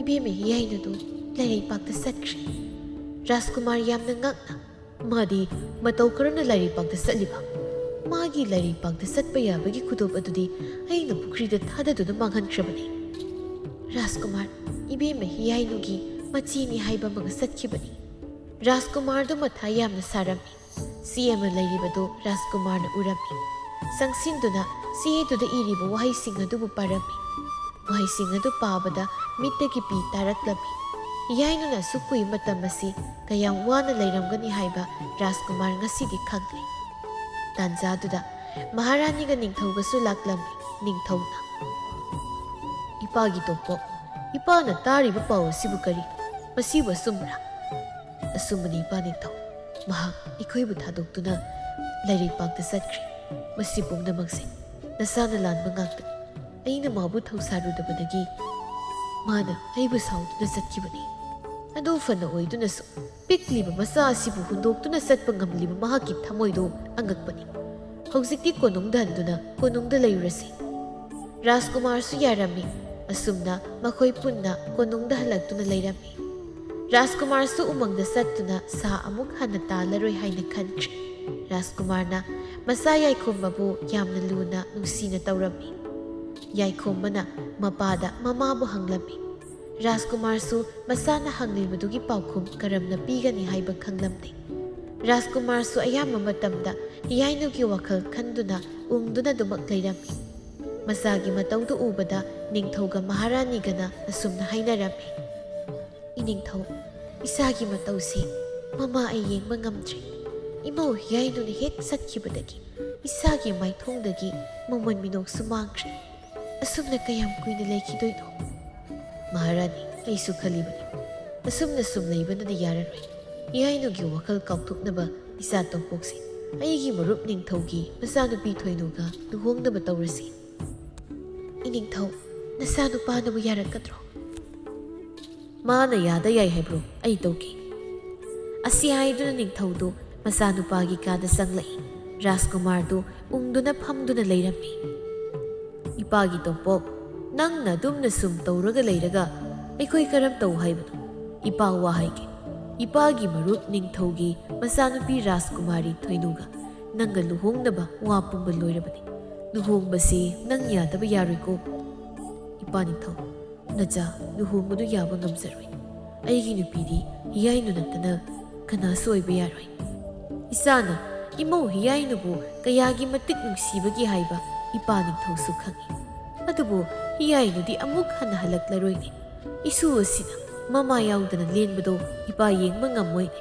ꯏꯕꯦꯝꯃ ꯍꯤꯌꯥꯏꯅꯨꯗꯨ ꯂꯩꯔꯩꯄꯥꯛꯇ ꯆꯠꯈ꯭ꯔꯦ꯫" ꯔꯥꯖꯀꯨꯃꯥꯔ ꯌꯥꯝꯅ ꯉꯛꯅ, "ꯃꯥꯗꯤ ꯃꯇꯧ ꯀꯔꯝꯅ ꯂꯩꯔꯩꯄꯥꯛꯇ ꯆꯠꯂꯤꯕ? ꯃꯥꯒꯤ ꯂꯩꯔꯩꯄꯥꯛꯇ ꯆꯠꯄ ꯌꯥꯕꯒꯤ ꯈꯨꯗꯣꯞ ꯑꯗꯨꯗꯤ ꯑꯩꯅ ꯄꯨꯈ꯭ꯔꯤꯗ ꯊꯥꯗꯗꯨꯅ ꯃꯥꯡꯍꯟꯈ꯭ꯔꯕꯅꯤ꯫" "ꯔꯥꯖꯀꯨꯃꯥꯔ, ꯏꯕꯦꯝꯃ ꯍꯤꯌꯥꯏꯅꯨꯒꯤ ꯃꯆꯦꯅꯤ ꯍꯥꯏꯕ ꯑꯃꯒ ꯆꯠꯈꯤꯕꯅꯤ꯫" ꯔꯥꯖꯀꯨꯃꯥꯔꯗꯨ ꯃꯊꯥ ꯌꯥꯝꯅ ꯁꯥꯔꯝꯃꯤ꯫ ꯆꯦ ꯑꯃ ꯂꯩꯔꯤꯕꯗꯨ ꯔꯥꯖꯀꯨꯃꯥꯔꯅ ꯎꯔꯝꯃꯤ꯫ ꯆꯪꯁꯤꯟꯗꯨꯅ ꯆꯦꯗꯨꯗ ꯏꯔꯤꯕ ꯋꯥꯍꯩꯁꯤꯡ ꯑꯗꯨꯕꯨ ꯄꯥꯔꯝꯃꯤ꯫ ꯋꯥꯍꯩꯁꯤꯡ ꯑꯗꯨ ꯄꯥꯕꯗ ꯃꯤꯠꯇꯒꯤ ꯄꯤ ꯇꯥꯔꯛꯂꯝꯃꯤ꯫ ꯏꯌꯥꯏꯅꯨꯅ ꯑꯁꯨꯛ ꯀꯨꯏꯕ ꯃꯇꯝ ꯑꯁꯤ ꯀꯌꯥꯝ ꯋꯥꯅ ꯂꯩꯔꯝꯒꯅꯤ ꯍꯥꯏꯕ ꯔꯥꯖꯀꯨꯃꯥꯔ ꯉꯁꯤꯗꯤ ꯈꯪꯂꯦ꯫ ꯇꯥꯟꯖꯥꯗꯨꯗ ꯃꯍꯥꯔꯥꯅꯤꯒ ꯅꯤꯡꯊꯧꯒꯁꯨ ꯂꯥꯛꯂꯝꯃꯤ꯫ ꯅꯤꯡꯊꯧꯅ, "ꯏꯄꯥꯒꯤ ꯇꯣꯝꯄꯣꯛ, ꯏꯄꯥꯅ ꯇꯥꯔꯤꯕ ꯄꯥꯎ ꯑꯁꯤꯕꯨ ꯀꯔꯤ? ꯃꯁꯤꯕꯨ ꯑꯆꯨꯝꯕ꯭ꯔꯥ?" "ꯑꯆꯨꯝꯕꯅꯤ, ꯏꯄꯥ ꯅꯤꯡꯊꯧ꯫ ꯃꯍꯥꯛ ꯑꯩꯈꯣꯏꯕꯨ ꯊꯥꯗꯣꯛꯇꯨꯅ ꯂꯩꯔꯩꯄꯥꯛꯇ ꯆꯠꯈ꯭ꯔꯦ꯫ ꯃꯁꯤ ꯄꯨꯝꯅꯃꯛꯁꯦ ꯅꯁꯥꯅ ꯂꯥꯟꯕ ꯉꯥꯛꯇꯅꯤ꯫ ꯑꯩꯅ ꯃꯥꯕꯨ ꯊꯧꯁꯥꯔꯨꯗꯕꯗꯒꯤ ꯃꯥꯅ ꯑꯩꯕꯨ ꯁꯥꯎꯗꯨꯅ ꯆꯠꯈꯤꯕꯅꯤ꯫ ꯑꯗꯨ ꯐꯅ ꯑꯣꯏꯗꯨꯅꯁꯨ ꯄꯤꯛꯂꯤꯕ ꯃꯆꯥ ꯑꯁꯤꯕꯨ ꯍꯨꯟꯗꯣꯛꯇꯨꯅ ꯆꯠꯄ ꯉꯝꯂꯤꯕ ꯃꯍꯥꯛꯀꯤ ꯊꯃꯣꯏꯗꯨ ꯑꯉꯛꯄꯅꯤ꯫ ꯍꯧꯖꯤꯛꯇꯤ ꯀꯣꯅꯨꯡꯗ ꯍꯟꯗꯨꯅ ꯀꯣꯅꯨꯡꯗ ꯂꯩꯔꯨꯔꯁꯤ꯫" ꯔꯥꯖꯀꯨꯃꯥꯔꯁꯨ ꯌꯥꯔꯝꯃꯤ꯫ ꯑꯁꯨꯝꯅ ꯃꯈꯣꯏ ꯄꯨꯟꯅ ꯀꯣꯅꯨꯡꯗ ꯍꯜꯂꯛꯇꯨꯅ ꯂꯩꯔꯝꯃꯤ꯫ ꯔꯥꯖꯀꯨꯃꯥꯔꯁꯨ ꯎꯃꯪꯗ ꯆꯠꯇꯨꯅ ꯁꯥ ꯑꯃꯨꯛ ꯍꯟꯅ ꯇꯥꯜꯂꯔꯣꯏ ꯍꯥꯏꯅ ꯈꯟꯈ꯭ꯔꯦ꯫ ꯔꯥꯖꯀꯨꯃꯥꯔꯅ ꯃꯆꯥ ꯌꯥꯏꯈꯣꯝꯕꯕꯨ ꯌꯥꯝꯅ ꯂꯨꯅ ꯅꯨꯡꯁꯤꯅ ꯇꯧꯔꯝꯃꯤ꯫ ꯌꯥꯏꯈꯣꯝꯕꯅ ꯃꯄꯥꯗ ꯃꯃꯥꯕꯨ ꯍꯪꯂꯝꯃꯤ꯫ ꯔꯥꯖꯀꯨꯃꯥꯔꯁꯨ ꯃꯆꯥꯅ ꯍꯪꯂꯤꯕꯗꯨꯒꯤ ꯄꯥꯎꯈꯨꯝ ꯀꯔꯝꯅ ꯄꯤꯒꯅꯤ ꯍꯥꯏꯕ ꯈꯪꯂꯝꯗꯦ꯫ ꯔꯥꯖꯀꯨꯃꯥꯔꯁꯨ ꯑꯌꯥꯝꯕ ꯃꯇꯝꯗ ꯏꯌꯥꯏꯅꯨꯒꯤ ꯋꯥꯈꯜ ꯈꯟꯗꯨꯅ ꯎꯪꯗꯨꯅ ꯑꯗꯨꯃꯛ ꯂꯩꯔꯝꯃꯤ꯫ ꯃꯆꯥꯒꯤ ꯃꯇꯧꯗꯨ ꯎꯕꯗ ꯅꯤꯡꯊꯧꯒ ꯃꯍꯥꯔꯥꯅꯤꯒꯅ ꯑꯁꯨꯝꯅ ꯍꯥꯏꯅꯔꯝꯃꯤ, "ꯏꯅꯤꯡꯊꯧ, ꯏꯆꯥꯒꯤ ꯃꯇꯧꯁꯤ ꯃꯃꯥ ꯑꯩ ꯌꯦꯡꯕ ꯉꯝꯗ꯭ꯔꯦ꯫ ꯏꯃꯧ ꯏꯌꯥꯏꯅꯨꯅ ꯍꯦꯛ ꯆꯠꯈꯤꯕꯗꯒꯤ ꯏꯆꯥꯒꯤ ꯃꯥꯏꯊꯣꯡꯗꯒꯤ ꯃꯃꯣꯟ ꯃꯤꯅꯣꯛꯁꯨ ꯃꯥꯡꯈ꯭ꯔꯦ꯫ ꯑꯁꯨꯝꯅ ꯀꯌꯥꯝ ꯀꯨꯏꯅ ꯂꯩꯈꯤꯗꯣꯏꯅꯣ?" "ꯃꯍꯥꯔꯥꯅꯤ, ꯑꯩꯁꯨ ꯈꯜꯂꯤꯕꯅꯤ꯫ ꯑꯁꯨꯝꯅ ꯁꯨꯝ ꯂꯩꯕꯅꯗꯤ ꯌꯥꯔꯔꯣꯏ꯫ ꯏꯌꯥꯏꯅꯨꯒꯤ ꯋꯥꯈꯜ ꯀꯥꯎꯊꯣꯛꯅꯕ ꯏꯆꯥ ꯇꯣꯝꯄꯣꯛꯁꯦ ꯑꯩꯒꯤ ꯃꯔꯨꯞ ꯅꯤꯡꯊꯧꯒꯤ ꯃꯆꯥꯅꯨꯄꯤ ꯊꯣꯏꯅꯨꯒ ꯂꯨꯍꯣꯡꯅꯕ ꯇꯧꯔꯁꯤ꯫" "ꯏꯅꯤꯡꯊꯧ, ꯅꯆꯥꯅꯨꯄꯥꯅꯕꯨ ꯌꯥꯔꯛꯀꯗ꯭ꯔꯣ?" "ꯃꯥꯅ ꯌꯥꯗ ꯌꯥꯏ ꯍꯥꯏꯕ꯭ꯔꯣ? ꯑꯩ ꯇꯧꯒꯦ꯫" ꯑꯁꯤ ꯍꯥꯏꯗꯨꯅ ꯅꯤꯡꯊꯧꯗꯨ ꯃꯆꯥꯅꯨꯄꯥꯒꯤ ꯀꯥꯗ ꯆꯪꯂꯛꯏ꯫ ꯔꯥꯖꯀꯨꯃꯥꯔꯗꯨ ꯎꯪꯗꯨꯅ ꯐꯝꯗꯨꯅ ꯂꯩꯔꯝꯃꯤ꯫ "ꯏꯄꯥꯒꯤ ꯇꯣꯝꯄꯣꯛ, ꯅꯪꯅ ꯑꯗꯨꯝꯅ ꯁꯨꯝ ꯇꯧꯔꯒ ꯂꯩꯔꯒ ꯑꯩꯈꯣꯏ ꯀꯔꯝ ꯇꯧ ꯍꯥꯏꯕꯅꯣ? ꯏꯄꯥ ꯋꯥ ꯍꯥꯏꯒꯦ꯫ ꯏꯄꯥꯒꯤ ꯃꯔꯨꯞ ꯅꯤꯡꯊꯧꯒꯤ ꯃꯆꯥꯅꯨꯄꯤ ꯔꯥꯖꯀꯨꯃꯥꯔꯤ ꯊꯣꯏꯅꯨꯒ ꯅꯪꯒ ꯂꯨꯍꯣꯡꯅꯕ ꯋꯥ ꯄꯨꯝꯕ ꯂꯣꯏꯔꯕꯅꯤ꯫ ꯂꯨꯍꯣꯡꯕꯁꯤ ꯅꯪ ꯌꯥꯗꯕ ꯌꯥꯔꯣꯏꯀꯣ꯫" "ꯏꯄꯥ ꯅꯤꯡꯊꯧ, ꯅꯆꯥ ꯂꯨꯍꯣꯡꯕꯗꯨ ꯌꯥꯕ ꯉꯝꯖꯔꯣꯏ꯫ ꯑꯩꯒꯤ ꯅꯨꯄꯤꯗꯤ ꯏꯌꯥꯏꯅꯨ ꯅꯠꯇꯅ ꯀꯅꯥꯁꯨ ꯑꯣꯏꯕ ꯌꯥꯔꯣꯏ꯫" ꯏꯆꯥꯅ ꯏꯃꯧ ꯍꯤꯌꯥꯏꯅꯨꯕꯨ ꯀꯌꯥꯒꯤ ꯃꯇꯤꯛ ꯅꯨꯡꯁꯤꯕꯒꯦ ꯍꯥꯏꯕ ꯏꯄꯥ ꯅꯤꯡꯊꯧꯁꯨ ꯈꯪꯏ꯫ ꯑꯗꯨꯕꯨ ꯍꯤꯌꯥꯏꯅꯨꯗꯤ ꯑꯃꯨꯛ ꯍꯟꯅ ꯍꯜꯂꯛꯂꯔꯣꯏꯅꯦ꯫ ꯏꯁꯨ ꯑꯁꯤꯅ ꯃꯃꯥ ꯌꯥꯎꯗꯅ ꯂꯦꯟꯕꯗꯣ ꯏꯄꯥ ꯌꯦꯡꯕ ꯉꯝꯃꯣꯏꯅꯦ꯫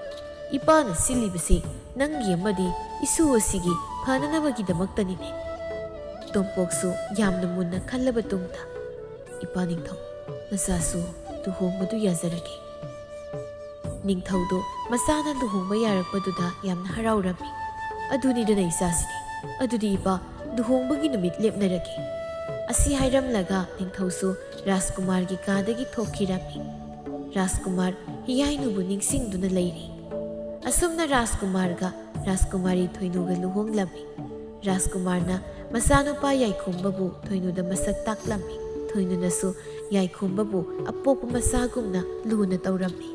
ꯏꯄꯥꯅ ꯁꯤꯜꯂꯤꯕꯁꯤ ꯅꯪꯒꯤ ꯑꯃꯗꯤ ꯏꯁꯨ ꯑꯁꯤꯒꯤ ꯐꯅꯅꯕꯒꯤꯗꯃꯛꯇꯅꯤꯅꯦ꯫ ꯇꯣꯝꯄꯣꯛꯁꯨ ꯌꯥꯝꯅ ꯃꯨꯟꯅ ꯈꯜꯂꯕ ꯇꯨꯡꯗ, "ꯏꯄꯥ ꯅꯤꯡꯊꯧ, ꯃꯆꯥꯁꯨ ꯂꯨꯍꯣꯡꯕꯗꯨ ꯌꯥꯖꯔꯒꯦ꯫" ꯅꯤꯡꯊꯧꯗꯣ ꯃꯆꯥꯅ ꯂꯨꯍꯣꯡꯕ ꯌꯥꯔꯛꯄꯗꯨꯗ ꯌꯥꯝꯅ ꯍꯔꯥꯎꯔꯝꯃꯤ꯫ "ꯑꯗꯨꯅꯤꯗꯅ ꯏꯆꯥꯁꯤꯗꯤ꯫ ꯑꯗꯨꯗꯤ ꯏꯄꯥ, ꯂꯨꯍꯣꯡꯕꯒꯤ ꯅꯨꯃꯤꯠ ꯂꯦꯞꯅꯔꯒꯦ꯫" ꯑꯁꯤ ꯍꯥꯏꯔꯝꯂꯒ ꯅꯤꯡꯊꯧꯁꯨ ꯔꯥꯖꯀꯨꯃꯥꯔꯒꯤ ꯀꯥꯗꯒꯤ ꯊꯣꯛꯈꯤꯔꯝꯃꯤ꯫ ꯔꯥꯖꯀꯨꯃꯥꯔ ꯍꯤꯌꯥꯏꯅꯨꯕꯨ ꯅꯤꯡꯁꯤꯡꯗꯨꯅ ꯂꯩꯔꯤ꯫ ꯑꯁꯨꯝꯅ ꯔꯥꯖꯀꯨꯃꯥꯔꯒ ꯔꯥꯖꯀꯨꯃꯥꯔꯤ ꯊꯣꯏꯅꯨꯒ ꯂꯨꯍꯣꯡꯂꯝꯃꯤ꯫ ꯔꯥꯖꯀꯨꯃꯥꯔꯅ ꯃꯆꯥꯅꯨꯄꯥ ꯌꯥꯏꯈꯣꯝꯕꯕꯨ ꯊꯣꯏꯅꯨꯗ ꯃꯁꯛ ꯇꯥꯛꯂꯝꯃꯤ꯫ ꯊꯣꯏꯅꯨꯅꯁꯨ ꯌꯥꯏꯈꯣꯝꯕꯕꯨ ꯑꯄꯣꯛꯄ ꯃꯆꯥꯒꯨꯝꯅ ꯂꯨꯅ ꯇꯧꯔꯝꯃꯤ꯫